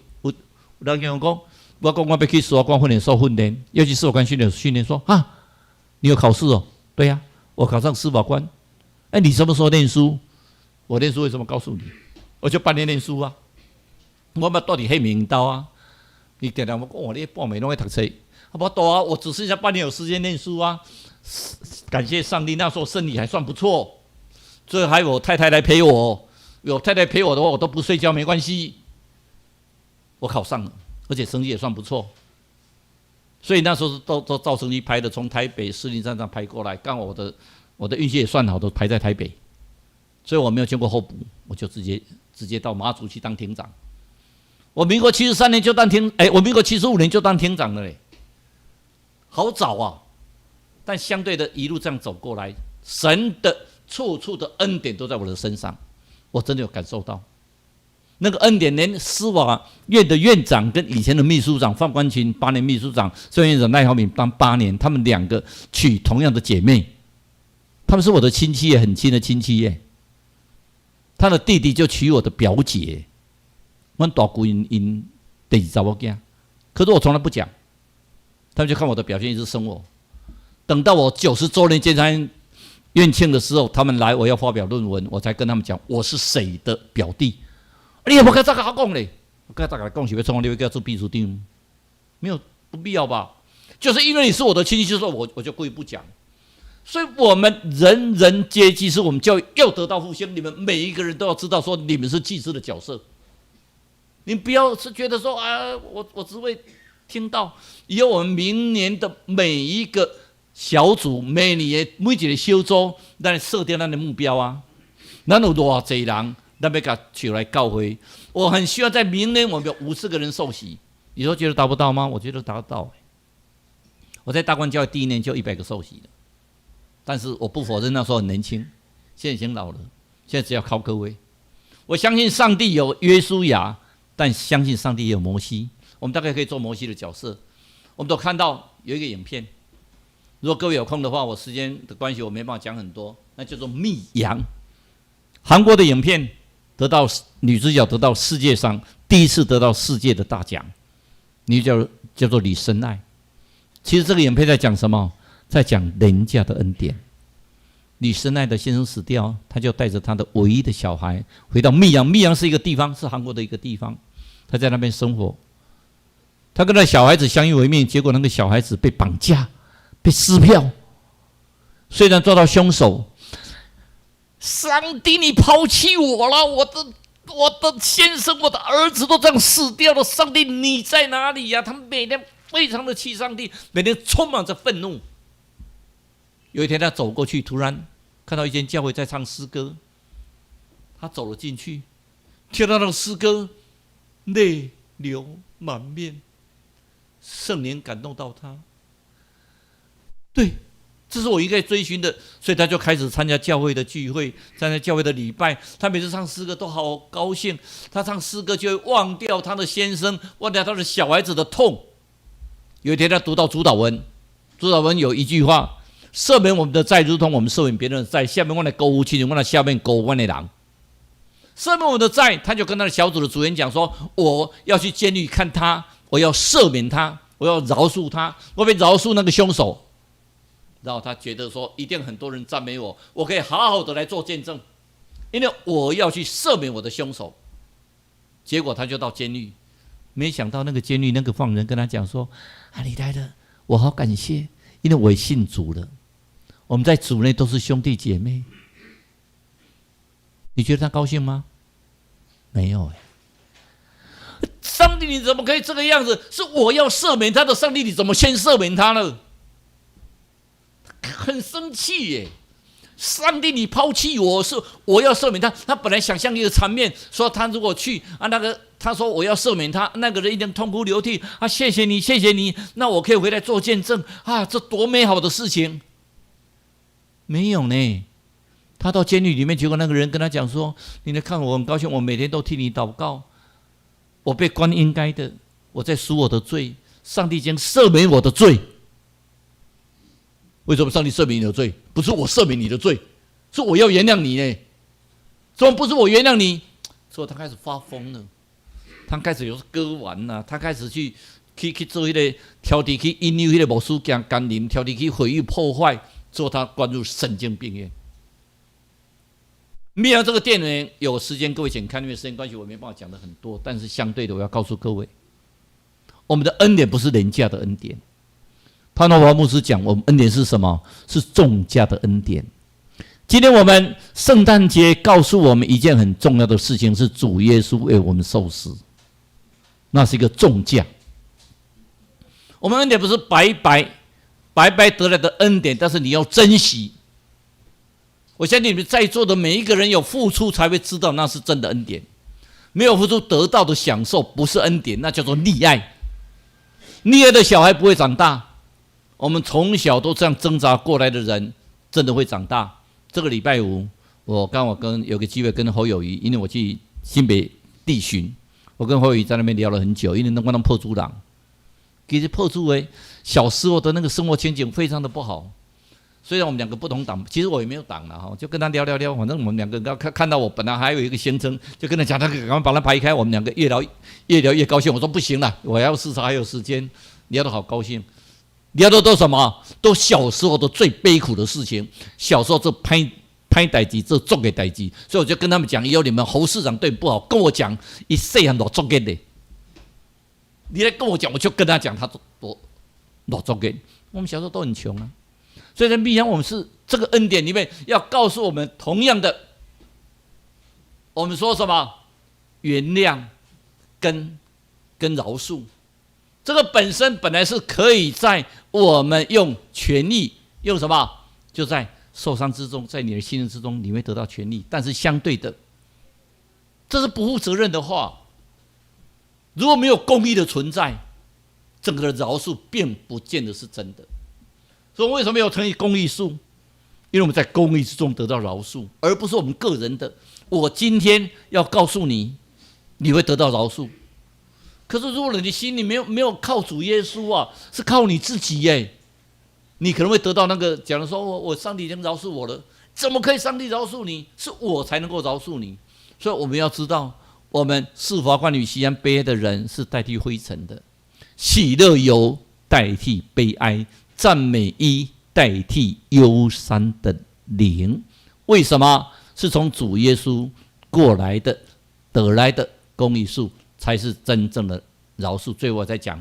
人跟我講，我講我欲去司法官訓練所訓練，要去司法官訓練說啊，你有考試哦？對呀，我考上司法官。哎，你什麼時候念書？我念書為什麼告訴你？我就半夜念書啊。我嘛蹛佇黑名刀啊。你定定我講，我你半暝攏愛讀冊，無多啊，我只剩下半年有時間念書啊。感謝上帝，那時候身體還算不錯。最後還有我太太來陪我，有太太陪我的話，我都不睡覺沒關係。我考上了，而且成績也算不錯。所以那時候是都照相機拍的，從台北士林站上拍過來，剛好我的運氣也算好，都排在台北，所以我沒有經過候補，我就直接到馬祖去當廳長。我民國73年就當廳，哎，我民國75年就當廳長了嘞，好早啊！但相對的，一路這樣走過來，神的處處的恩典都在我的身上，我真的有感受到。那個恩典，連司法院的院長跟以前的秘書長范冠群八年秘書長，孫院長賴浩敏當八年，他們兩個娶同樣的姐妹，他們是我的親戚耶，很親的親戚耶。他的弟弟就娶我的表姐，阮大姑𪜶𪜶第二查某囝，可是我從來不講，他們就看我的表現一直生我。等到我90週年監察院院慶的時候，他們來我要發表論文，我才跟他們講我是誰的表弟。你也無較早共我講咧，我較早共你講是欲創，你欲叫我做秘書長，沒有不必要吧？就是因為你是我的親戚，就說我就故意不講。所以，我們人人皆祭司，我們教會要得到復興。你們每一個人都要知道，說你們是祭司的角色。你不要是覺得說啊，我只會聽到。以後我們明年的每一個小組，每年的每一個小組，咱設定咱的目標啊，咱有偌濟人，咱欲共召來教會。我很希望在明年我們有50個人受洗。你說覺得達不到嗎？我覺得達得到。我在大觀教會第一年就100個受洗了，但是我不否認那時候很年輕，現在已經老了，現在只要靠各位。我相信上帝有約書亞，但相信上帝也有摩西。我們大概可以做摩西的角色。我們都看到有一個影片，如果各位有空的話，我時間的關係我沒辦法講很多，那叫做《密陽》，韓國的影片。得到女主角得到世界上第一次得到世界的大獎，女主角叫做李申愛。其實這個影片在講什麼？在講廉價的恩典。李申愛的先生死掉，他就帶着他的唯一的小孩回到密陽。密陽是一個地方，是韓國的一個地方。他在那邊生活。他跟那小孩子相依為命，結果那個小孩子被綁架、被撕票。雖然抓到兇手。上帝，你拋棄我了！我的先生，我的兒子都這樣死掉了。上帝，你在哪裡呀？他們每天非常的氣上帝，每天充滿着憤怒。有一天，他走過去，突然看到一間教會在唱詩歌，他走了進去，聽到那個詩歌，淚流滿面，聖靈感動到他，對。這是我應該追尋的，所以他就開始參加教會的聚會，參加教會的禮拜。他每次唱詩歌都好高興，他唱詩歌就會忘掉他的先生，忘掉他的小孩子的痛。有一天他讀到主禱文，主禱文有一句話：赦免我們的債，如同我們赦免別人的債。下面我來購物去，我來下面購我的人。赦免我的債，他就跟他的小組的組員講說：我要去監獄看他，我要赦免他，我要饒恕他，我欲饒恕那個兇手。然後他覺得說，一定很多人讚美我，我可以好好的來做見證，因為我要去赦免我的兇手。結果他就到監獄，沒想到那個監獄那個犯人跟他講說：“啊，你來了，我好感謝，因為我也信主了，我們在主內都是兄弟姐妹。”你覺得他高興嗎？沒有哎。上帝，你怎麼可以這個樣子？是我要赦免他的，上帝，你怎麼先赦免他呢？很生氣耶！上帝，你拋棄我，是我要赦免他。他本來想象一個場面，說他如果去啊，那個他說我要赦免他，那個人一定痛哭流涕啊，謝謝你，謝謝你，那我可以回來做見證啊，這多美好的事情！沒有呢，他到監獄裡面，結果那個人跟他講說：“你來看我很高興，我每天都替你禱告。我被關應該的，我在贖我的罪，上帝將赦免我的罪。”為什麼上帝赦免你的罪？不是我赦免你的罪，是我要原諒你呢？怎麼不是我原諒你？所以他開始發瘋了，他開始有割腕了，他開始去做彼個挑剔，去引誘彼個牧師行奸淫，挑剔去毀譽破壞，最後他關入神經病院。密陽這個電影有時間各位請看，因為時間關係我沒辦法講的很多，但是相對的我要告訴各位，我們的恩典不是廉價的恩典。潘諾華牧師講，我們恩典是什麼？是重價的恩典。今天我們聖誕節告訴我們一件很重要的事情，是主耶穌為我們受死，那是一個重價。我們恩典不是白白白白得來的恩典，但是你要珍惜。我相信你們在座的每一個人有付出，才會知道那是真的恩典。沒有付出得到的享受不是恩典，那叫做溺愛。溺愛的小孩不會長大。我們從小都這樣掙扎過來的人，真的會長大。這個禮拜五，我剛好跟有個機會跟侯友宜，因為我去新北地巡，我跟侯友宜在那邊聊了很久，因為那個破豬郎，其實破豬誒，小時候的那個生活前景非常的不好。雖然我們兩個不同黨，其實我也沒有黨了哈，就跟他聊聊聊，反正我們兩個剛看看到我本來還有一個行程，就跟他講，他趕快把他排開，我們兩個越聊越聊越高興。我說不行了，我要視察還有時間，聊得好高興，聊的都什麼？都小時候的最悲苦的事情，小時候做歹歹代誌，做作的代誌，所以我就跟他們講，以後你們侯市長對你不好，跟我講，伊細漢偌作孽的，你來跟我講，我就跟他講，他多偌作孽。我們小時候都很窮啊。所以在密陽，我們是這個恩典裡面要告訴我們，同樣的，我們說什麼原諒跟饒恕，這個本身本來是可以在我們用權利用什麼，就在受傷之中，在你的信任之中，你會得到權利。但是相對的，這是不負責任的話。如果沒有公義的存在，整個的饒恕並不見得是真的。所以為什麼要成立公義樹？因為我們在公義之中得到饒恕，而不是我們個人的。我今天要告訴你，你會得到饒恕。可是如果你的心裡沒有靠主耶穌啊，是靠你自己耶，你可能會得到那個，假如說我上帝已經饒恕我了，怎麼可以上帝饒恕你？是我才能夠饒恕你。所以我們要知道，我們釋乏冠與錫安悲哀的人是代替灰塵的，喜樂油代替悲哀。讚美衣代替憂傷的靈，為什麼？是從主耶穌過來的，得來的公義樹才是真正的饒恕。最後我再講，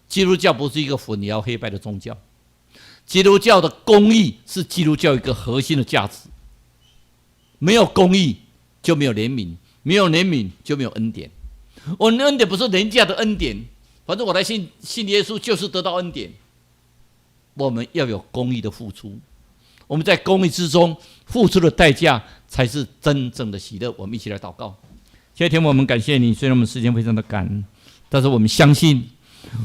基督教不是一個混淆黑白的宗教，基督教的公義是基督教一個核心的價值。沒有公義就沒有憐憫，沒有憐憫就沒有恩典。我們恩典不是廉價的恩典，反正我來信信耶穌就是得到恩典。我們要有公義的付出，我們在公義之中付出的代價才是真正的喜樂。我們一起來禱告。親愛的天父，我們感謝你，雖然我們時間非常的趕，但是我們相信，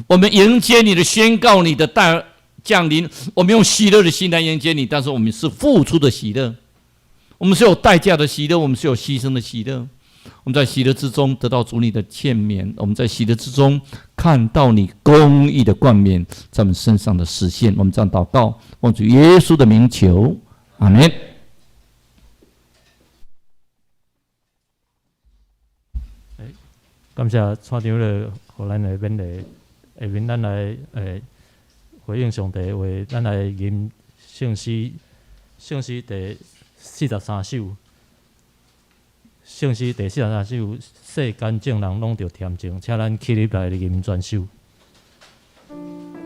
我們迎接你的宣告，你的大降臨，我們用喜樂的心來迎接你。但是我們是付出的喜樂，我們是有代價的喜樂，我們是有犧牲的喜樂。我們在喜樂之中得到主你的勸勉，我們在喜樂之中看到你公義的冠冕在我們身上的實現。我們這樣禱告，奉主耶穌的名求，阿門。感謝蔡長老，予咱的勉勵，下面咱來回應上帝的話，咱來吟聖詩，聖詩第四十三首。聖詩第四十三首，世間眾人攏著恬靜，請咱起立來吟全首。世間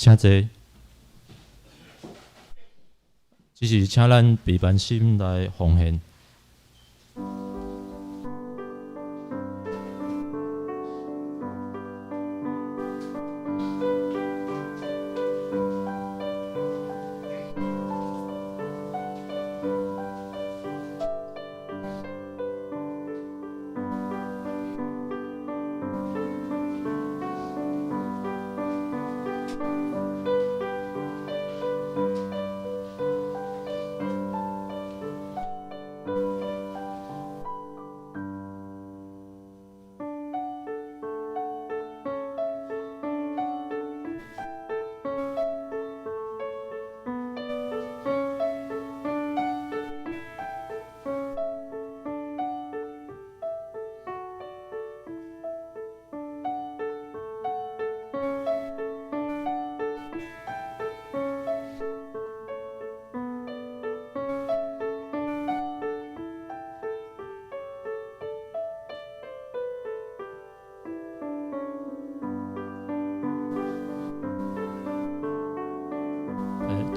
請坐。這是請咱備辦心來奉獻。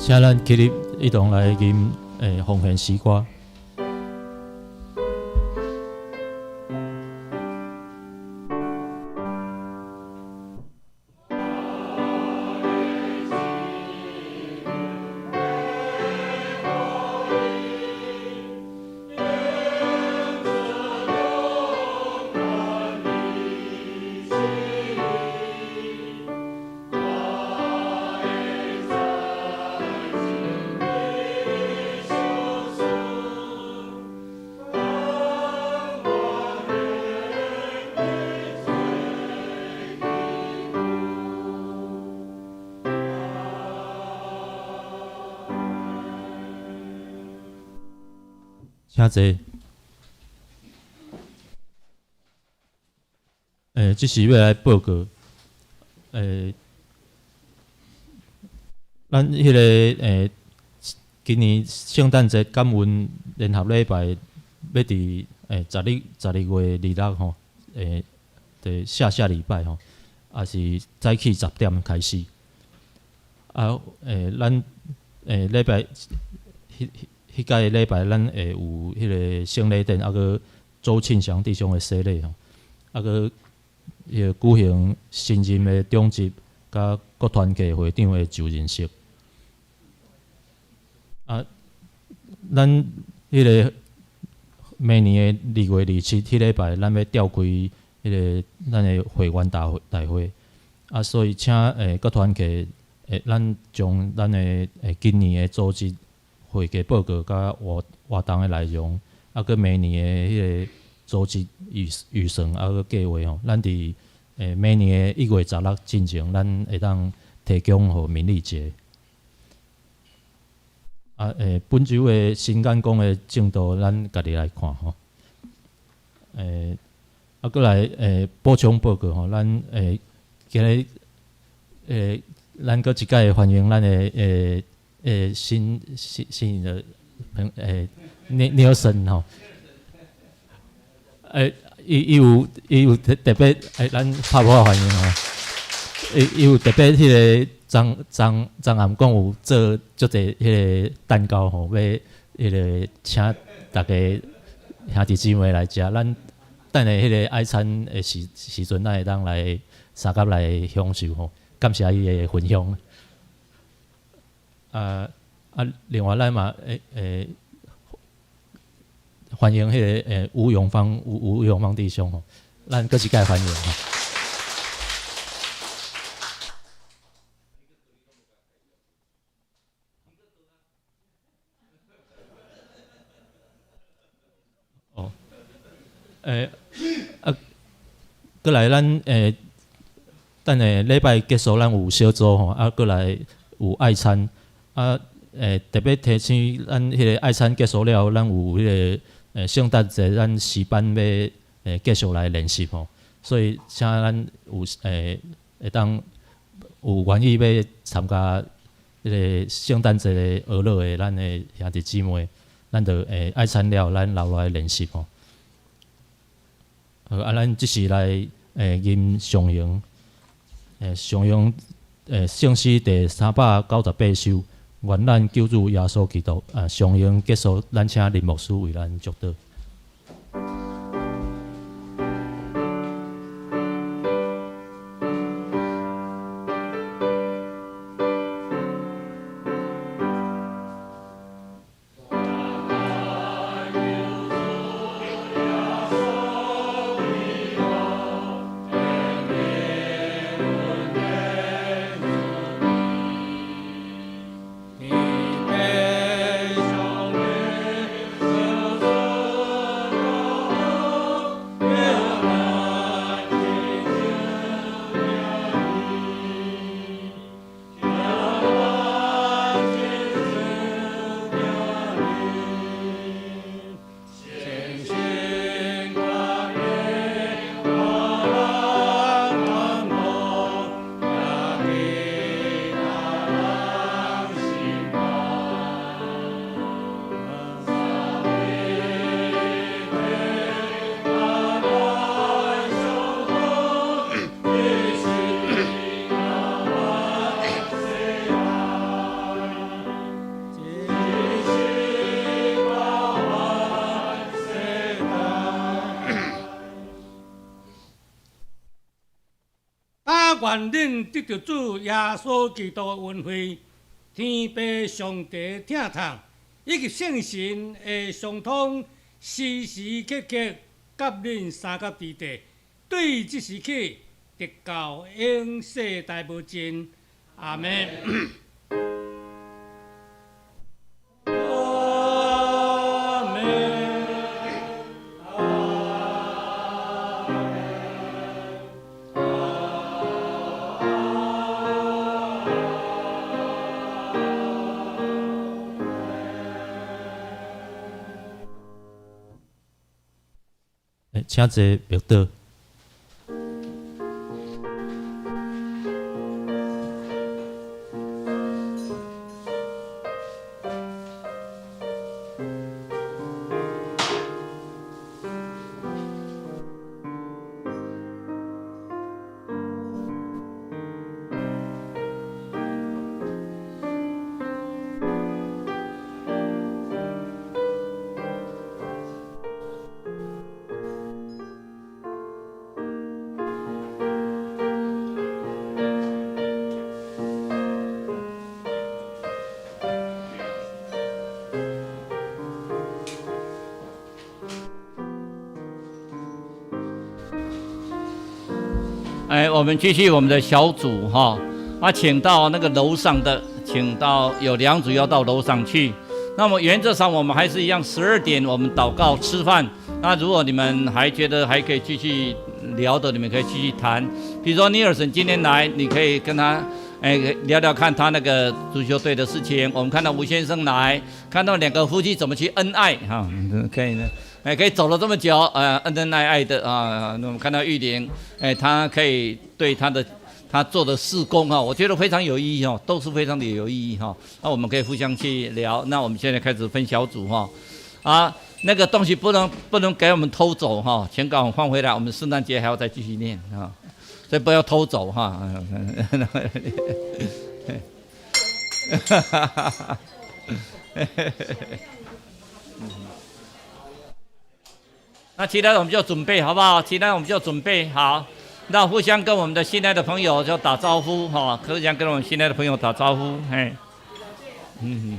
請咱起立，一同來吟奉獻詩歌。請坐。這是欲來報告。咱彼个今年聖誕節感恩聯合禮拜，欲佇12月26吼，佇下下禮拜吼，也是早起10點開始。啊，咱禮拜，彼屆禮拜，咱會有彼個聖禮典，抑閣周慶祥弟兄的洗禮吼，抑閣彼個舉行新任的長執佮各團契會長的就任式。啊，咱彼個明年的2月27彼禮拜，咱欲召開彼個咱的會員大會大會。啊，所以請各團契，咱將咱的今年的組織會計報告佮活活動的內容，啊，閣明年的彼個組織預預算啊，閣計劃吼，咱佇明年的1月16進前，咱會當提供予明麗姐。啊，本週的新眼光的進度，咱家己來看吼。啊，閣來補充報告吼，咱今日咱閣一擺歡迎咱的新新新的朋尼爾森吼。伊有伊有特特別咱拍鼓歡迎吼。伊有特別彼个昨昨昨暗講有做足濟彼個蛋糕吼，欲彼个請逐家兄弟姊妹來食。咱等下彼個愛餐的時時陣，咱會當來相佮來享受吼。感謝伊的分享。啊啊！另外，咱嘛會會歡迎彼个吳永芳吳吳永芳弟兄吼，咱閣一擺歡迎吼。哦，啊，閣來咱等下禮拜結束，咱有小組吼，啊，閣來有愛餐，啊，特別提醒咱彼个愛餐結束了後，咱有彼个聖誕節，咱詩班欲繼續來練習吼，所以請咱有會當有願意欲參加彼個聖誕節的娛樂的咱的兄弟姊妹，咱就愛餐了，咱留落來練習吼。好，啊，咱這時來吟上榮，上榮聖詩第398首，願咱救主耶穌基督上榮結束，咱請林牧師為咱祝禱。願恁得著主耶穌基督的恩惠，天父上帝疼痛，以及聖神的相通，時時刻刻佮恁相佮佇佇，對這時起，直到永世代無盡。阿們。阿們。請坐默禱。哎，我們繼續我們的小組哈，啊，請到那個樓上的，請到有兩組要到樓上去。那麼原則上我們還是一樣，12點我們禱告吃飯。那如果你們還覺得還可以繼續聊的，你們可以繼續談。比如說尼爾森今天來，你可以跟他聊聊看他那個足球隊的事情。我們看到吳先生來，看到兩個夫妻怎麼去恩愛哈，可以呢。可以走了這麼久，恩恩愛愛的啊。那我們看到玉玲，她可以對她的她做的事工啊，我覺得非常有意義哦，都是非常的有意義哈。那我們可以互相去聊。那我們現在開始分小組哈，啊，那個東西不能給我們偷走哈，請給我們放回來。我們聖誕節還要再繼續念啊，所以不要偷走哈。哈哈哈哈。那其他的我們就準備好不好？其他我們就準備好，那互相跟我們的新來的朋友就打招呼哈，互相跟我們新來的朋友打招呼，嘿，嗯。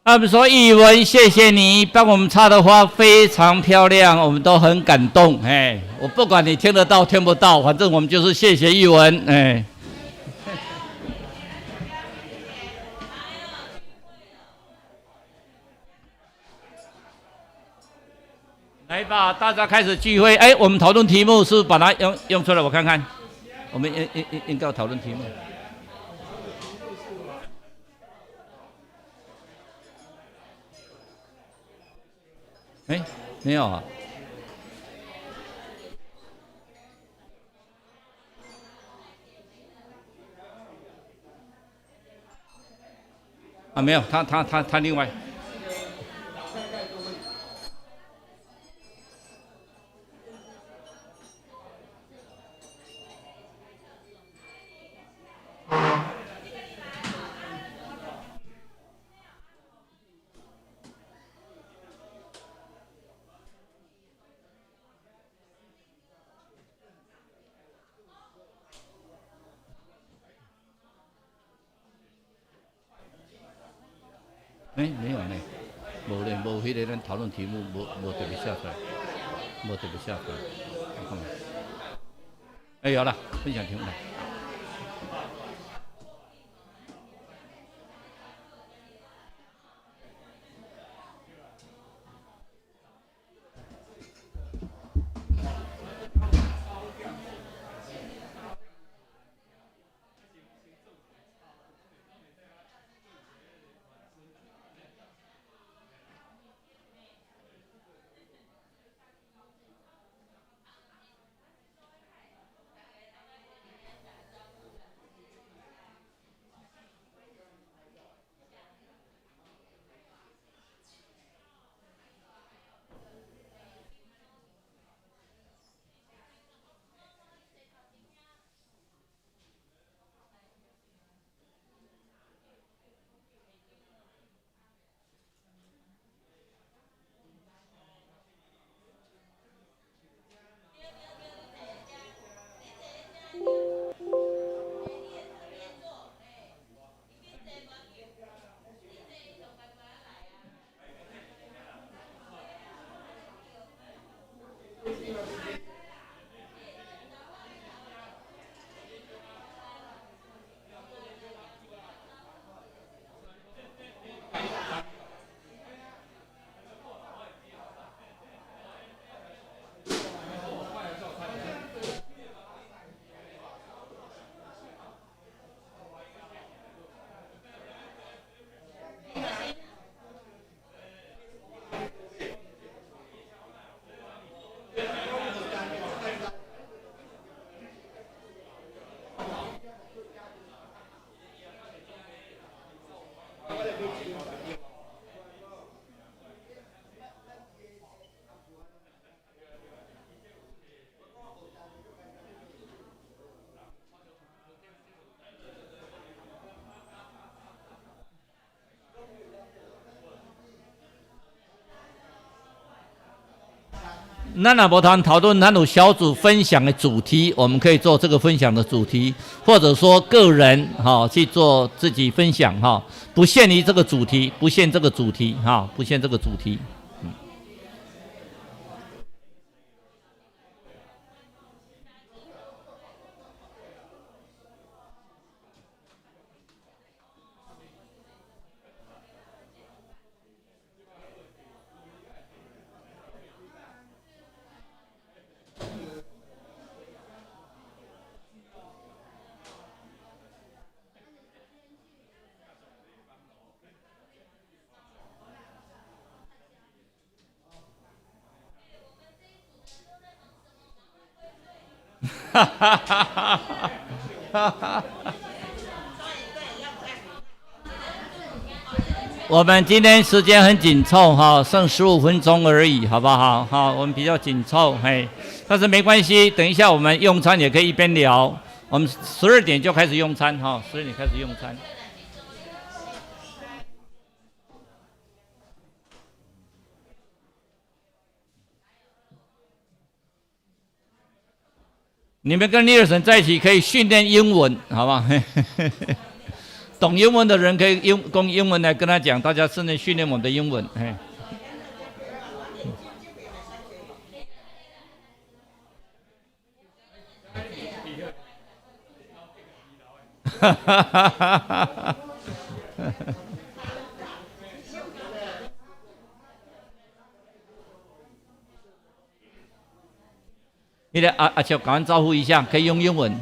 他們說：“宇文，謝謝你幫我們插的花非常漂亮，我們都很感動。哎，我不管你聽得到聽不到，反正我們就是謝謝宇文。哎，來吧，大家開始聚會。哎，我們討論題目是把它用出來，我看看。我們應該要討論題目。”哎，沒有啊。啊，沒有，他另外。哎，沒有呢，無咧，無彼個咱討論題目，無特別寫出來，無特別寫出來。我看。哎，有了，分享題目來。咱若無通討論，咱有小組分享的主題，我們可以做這個分享的主題，或者說個人哈去做自己分享哈，不限於這個主題，不限這個主題哈，不限這個主題。哈哈哈哈哈！我們今天時間很緊湊哈，剩15分鐘而已，好不好？好，我們比較緊湊，嘿，但是沒關係，等一下我們用餐也可以一邊聊。我們12點就開始用餐哈，十二點開始用餐。你們跟尼爾森在一起可以訓練英文，好吧？懂英文的人可以用講英文來跟他講，大家順便訓練我們的英文。嘿。哈哈哈哈哈！那個阿阿秋，趕快招呼一下，可以用英文，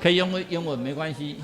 可以用英文沒關係。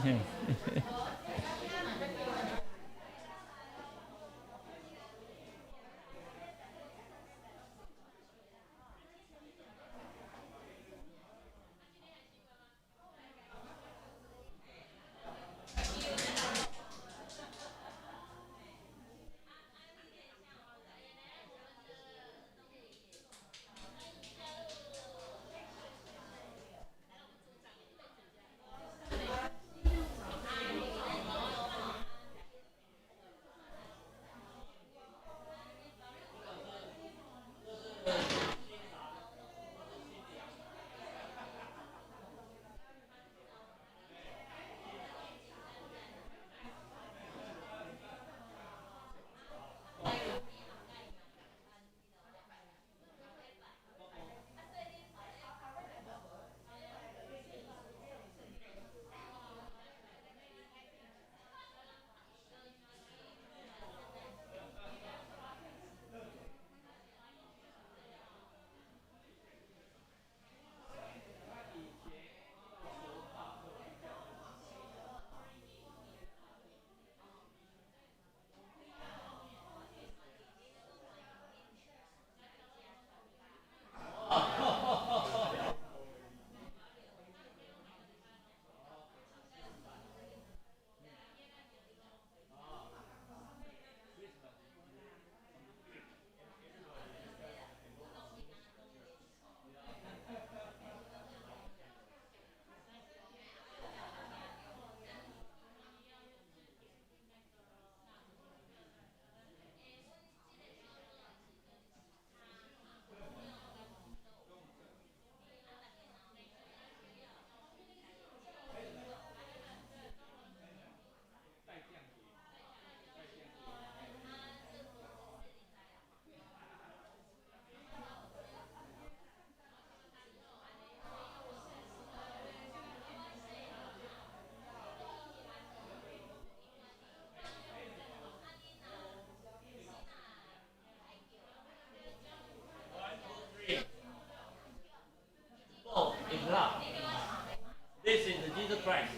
This is Jesus Christ.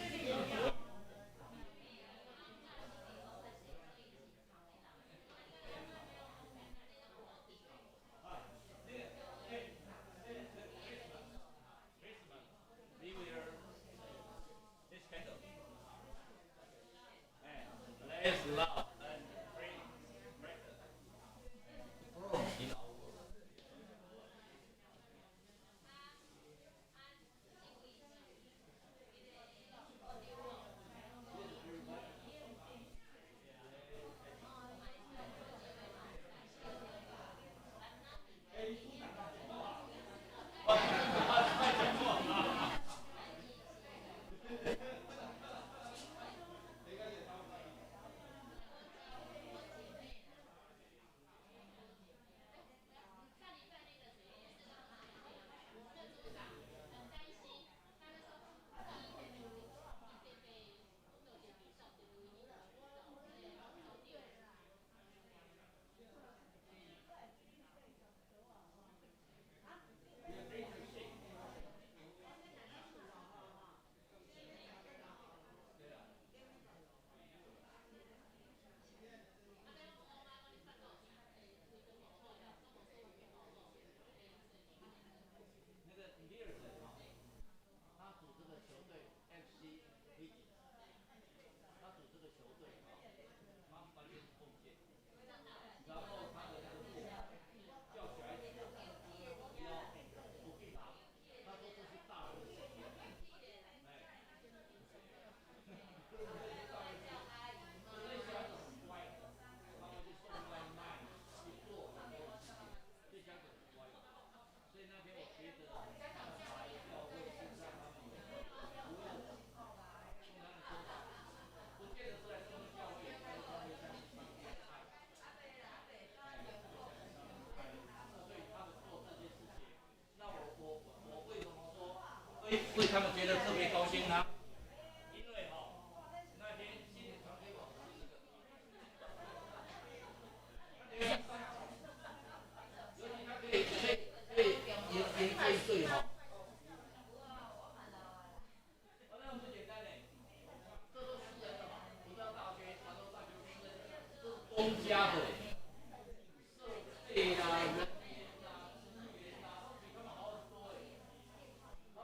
費啦、人員啦、資源啦，都比他們好很多欸。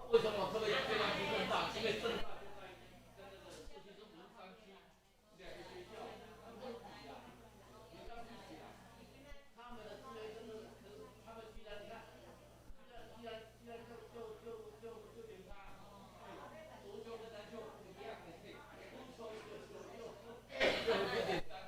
為什麼我特別講這兩區政大？因為政大就在跟那個，尤其是文山區兩個學校，他們都比啊，你剛比起來，他們的資源真的，可是他們居然你看，居然就點他，足球跟籃球不一樣的，足球就很簡單。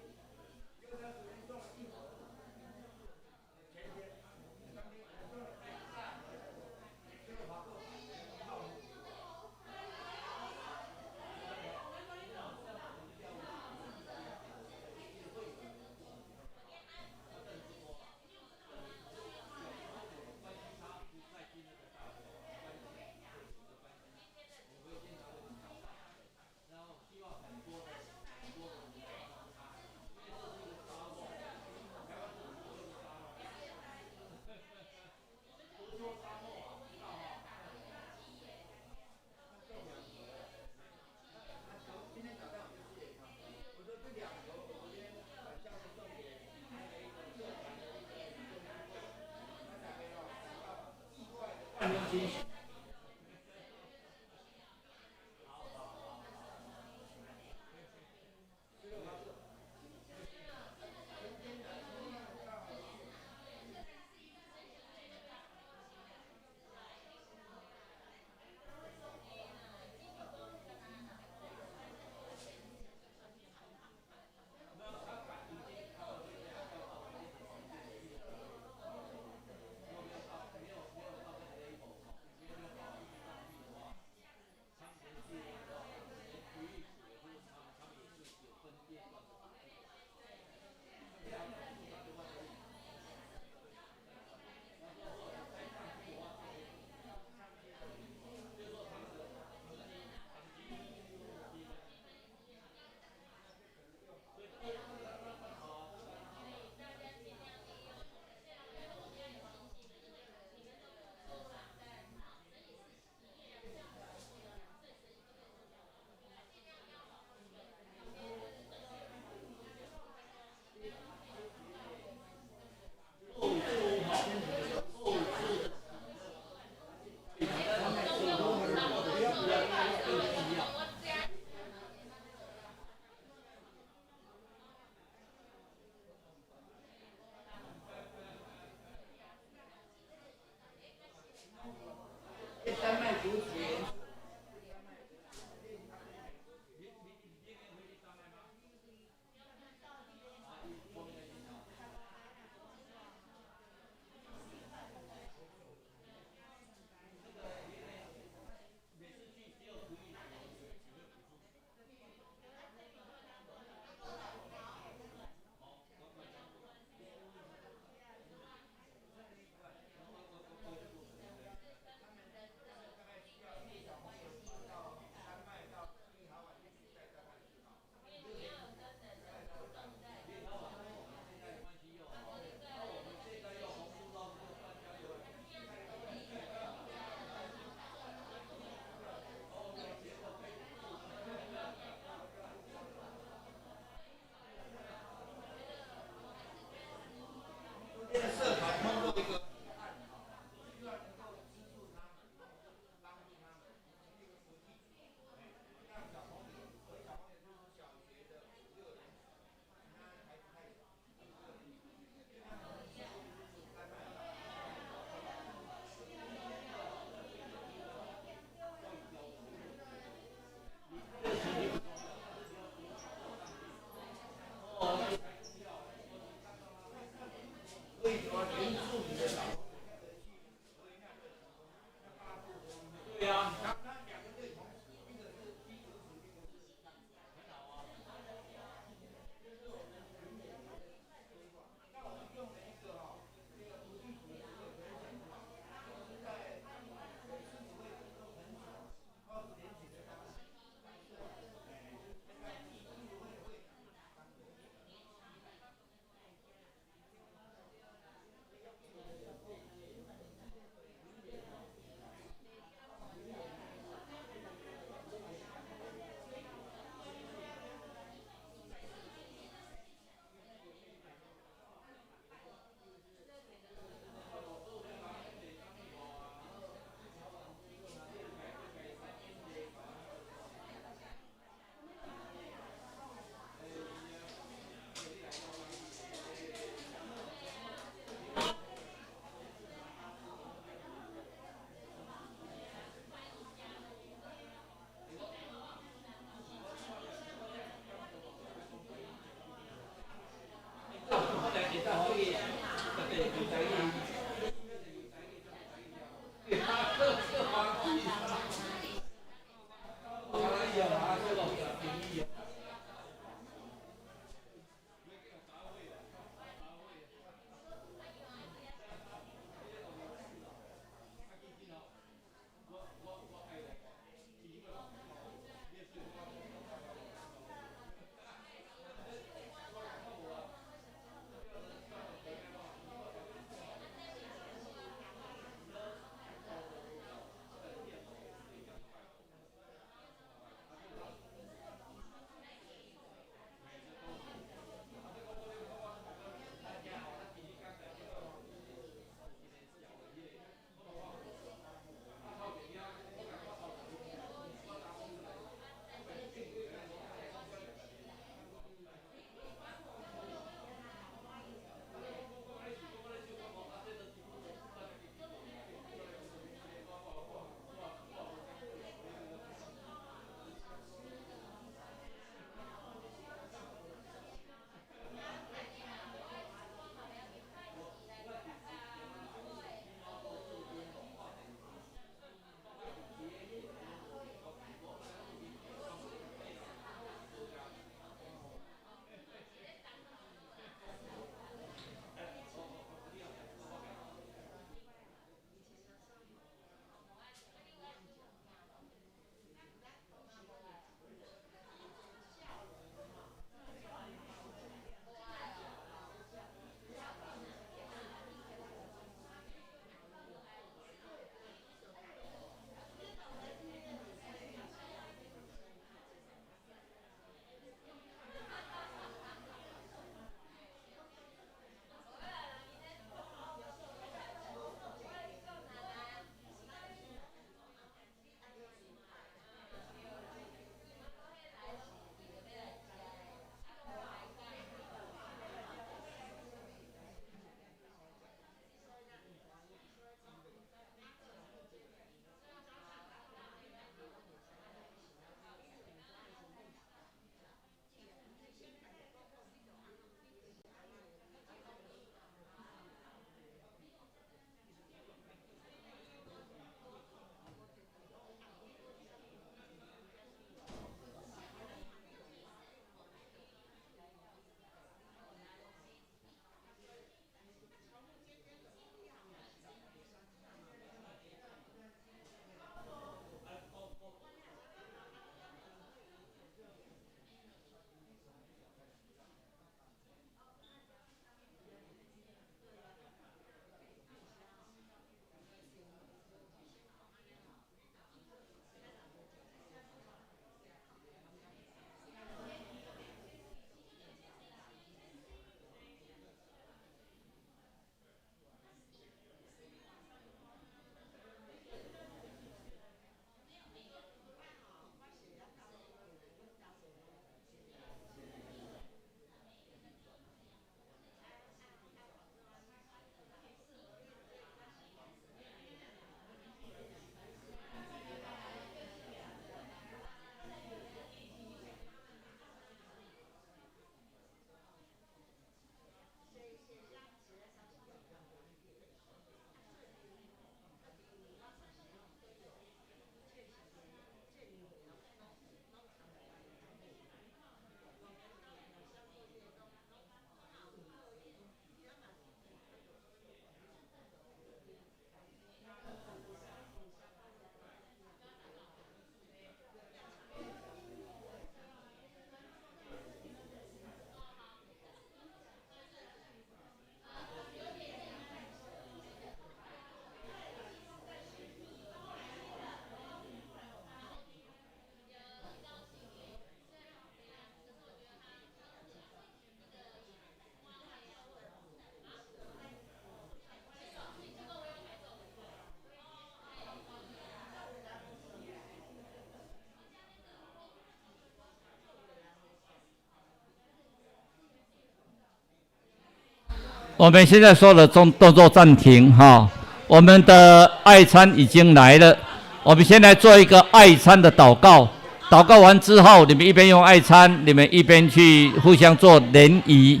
我們現在所有的動作暫停哈，我們的愛餐已經來了，我們先來做一個愛餐的禱告。禱告完之後，你們一邊用愛餐，你們一邊去互相做聯誼。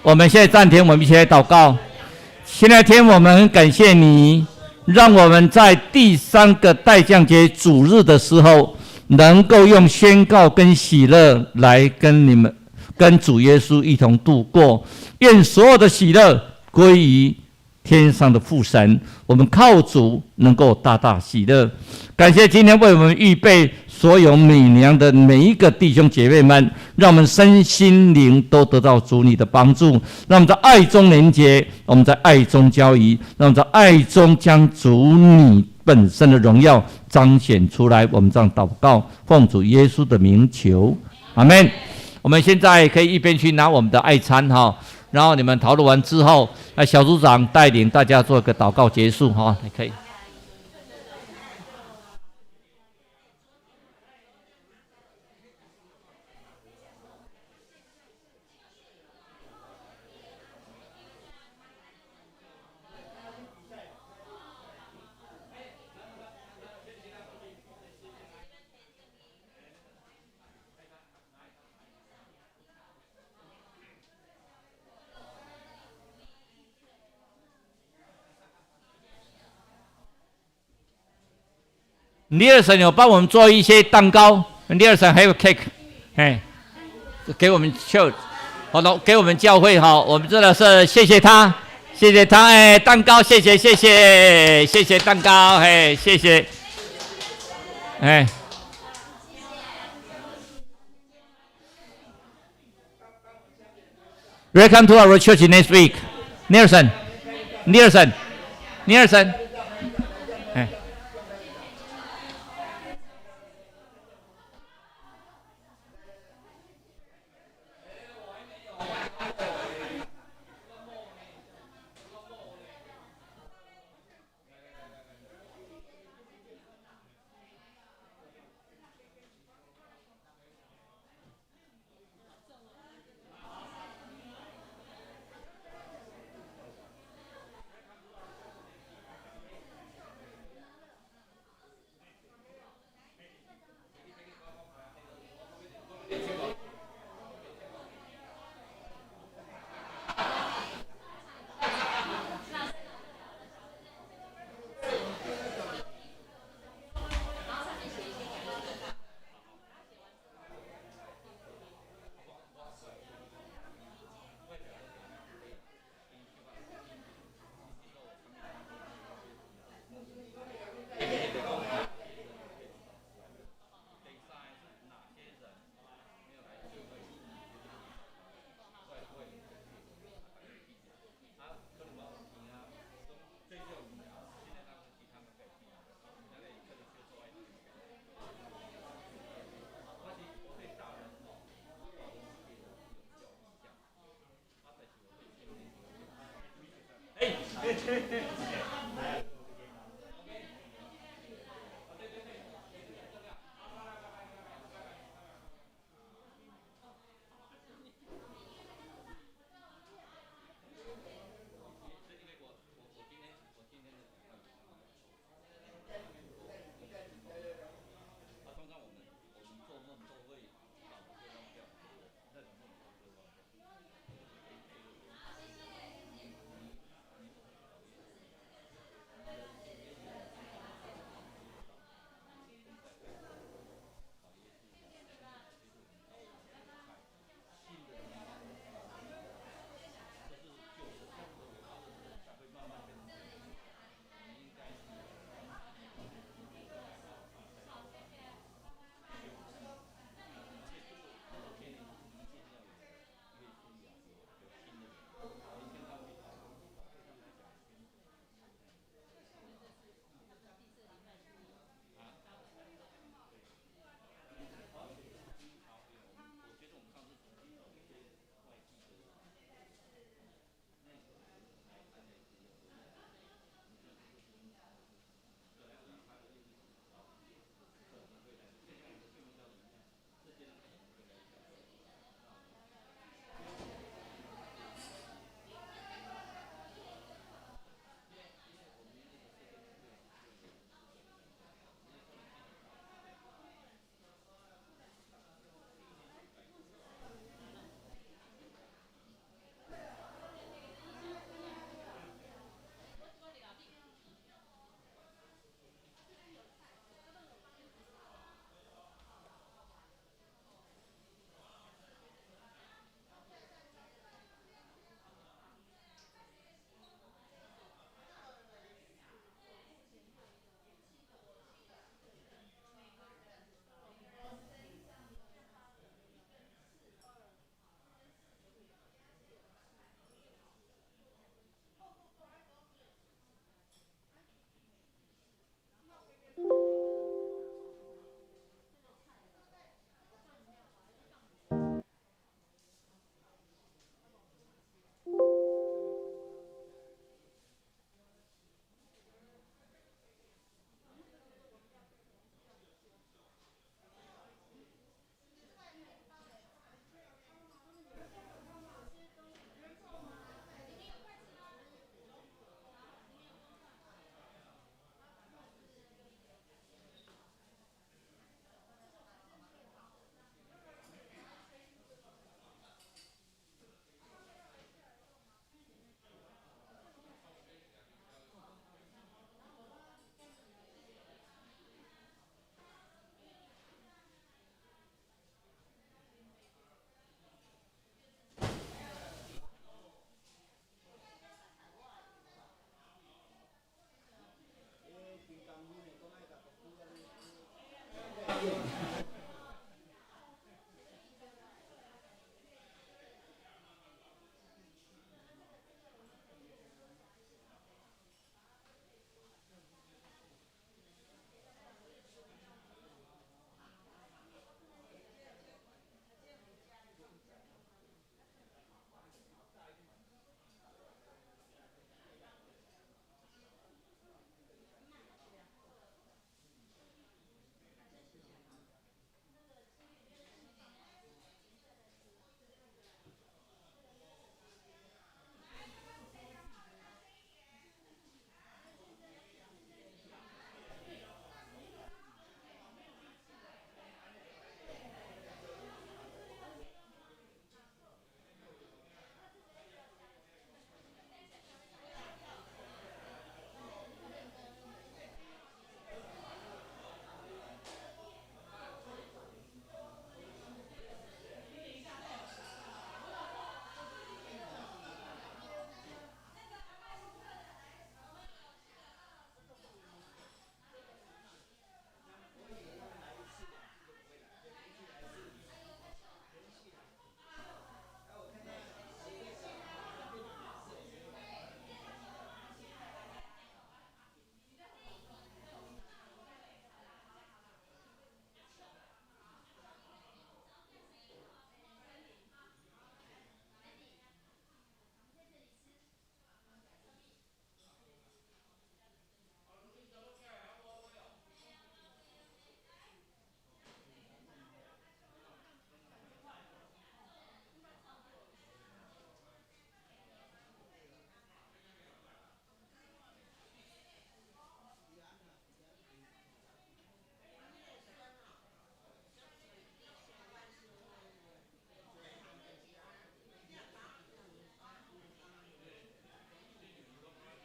我們現在暫停，我們一起來禱告。現在天，我們很感謝你，讓我們在第三個待降節主日的時候，能夠用宣告跟喜樂來跟你們、跟主耶穌一同度過。願所有的喜樂歸於天上的父神。我們靠主能夠大大喜樂。感謝今天為我們預備所有米糧的每一個弟兄姐妹們，讓我們身心靈都得到主你的幫助，讓我們在愛中連結，我們在愛中交誼，讓我們在愛中將主你本身的榮耀彰顯出來。我們這樣禱告，奉主耶穌的名求，阿門。我們現在可以一邊去拿我們的愛餐哈，然後你們討論完之後，那小組長帶領大家做一個禱告結束哈，可以。尼爾神有幫我們做一些蛋糕，尼爾神還有 cake，哎，給我們 church，好的，給我們教會哈，我們真的是謝謝他，謝謝他，哎，蛋糕，謝謝謝謝謝謝蛋糕，嘿，謝謝，哎。Welcome to our church next week, Nelson, Nelson, Nelson. 哎。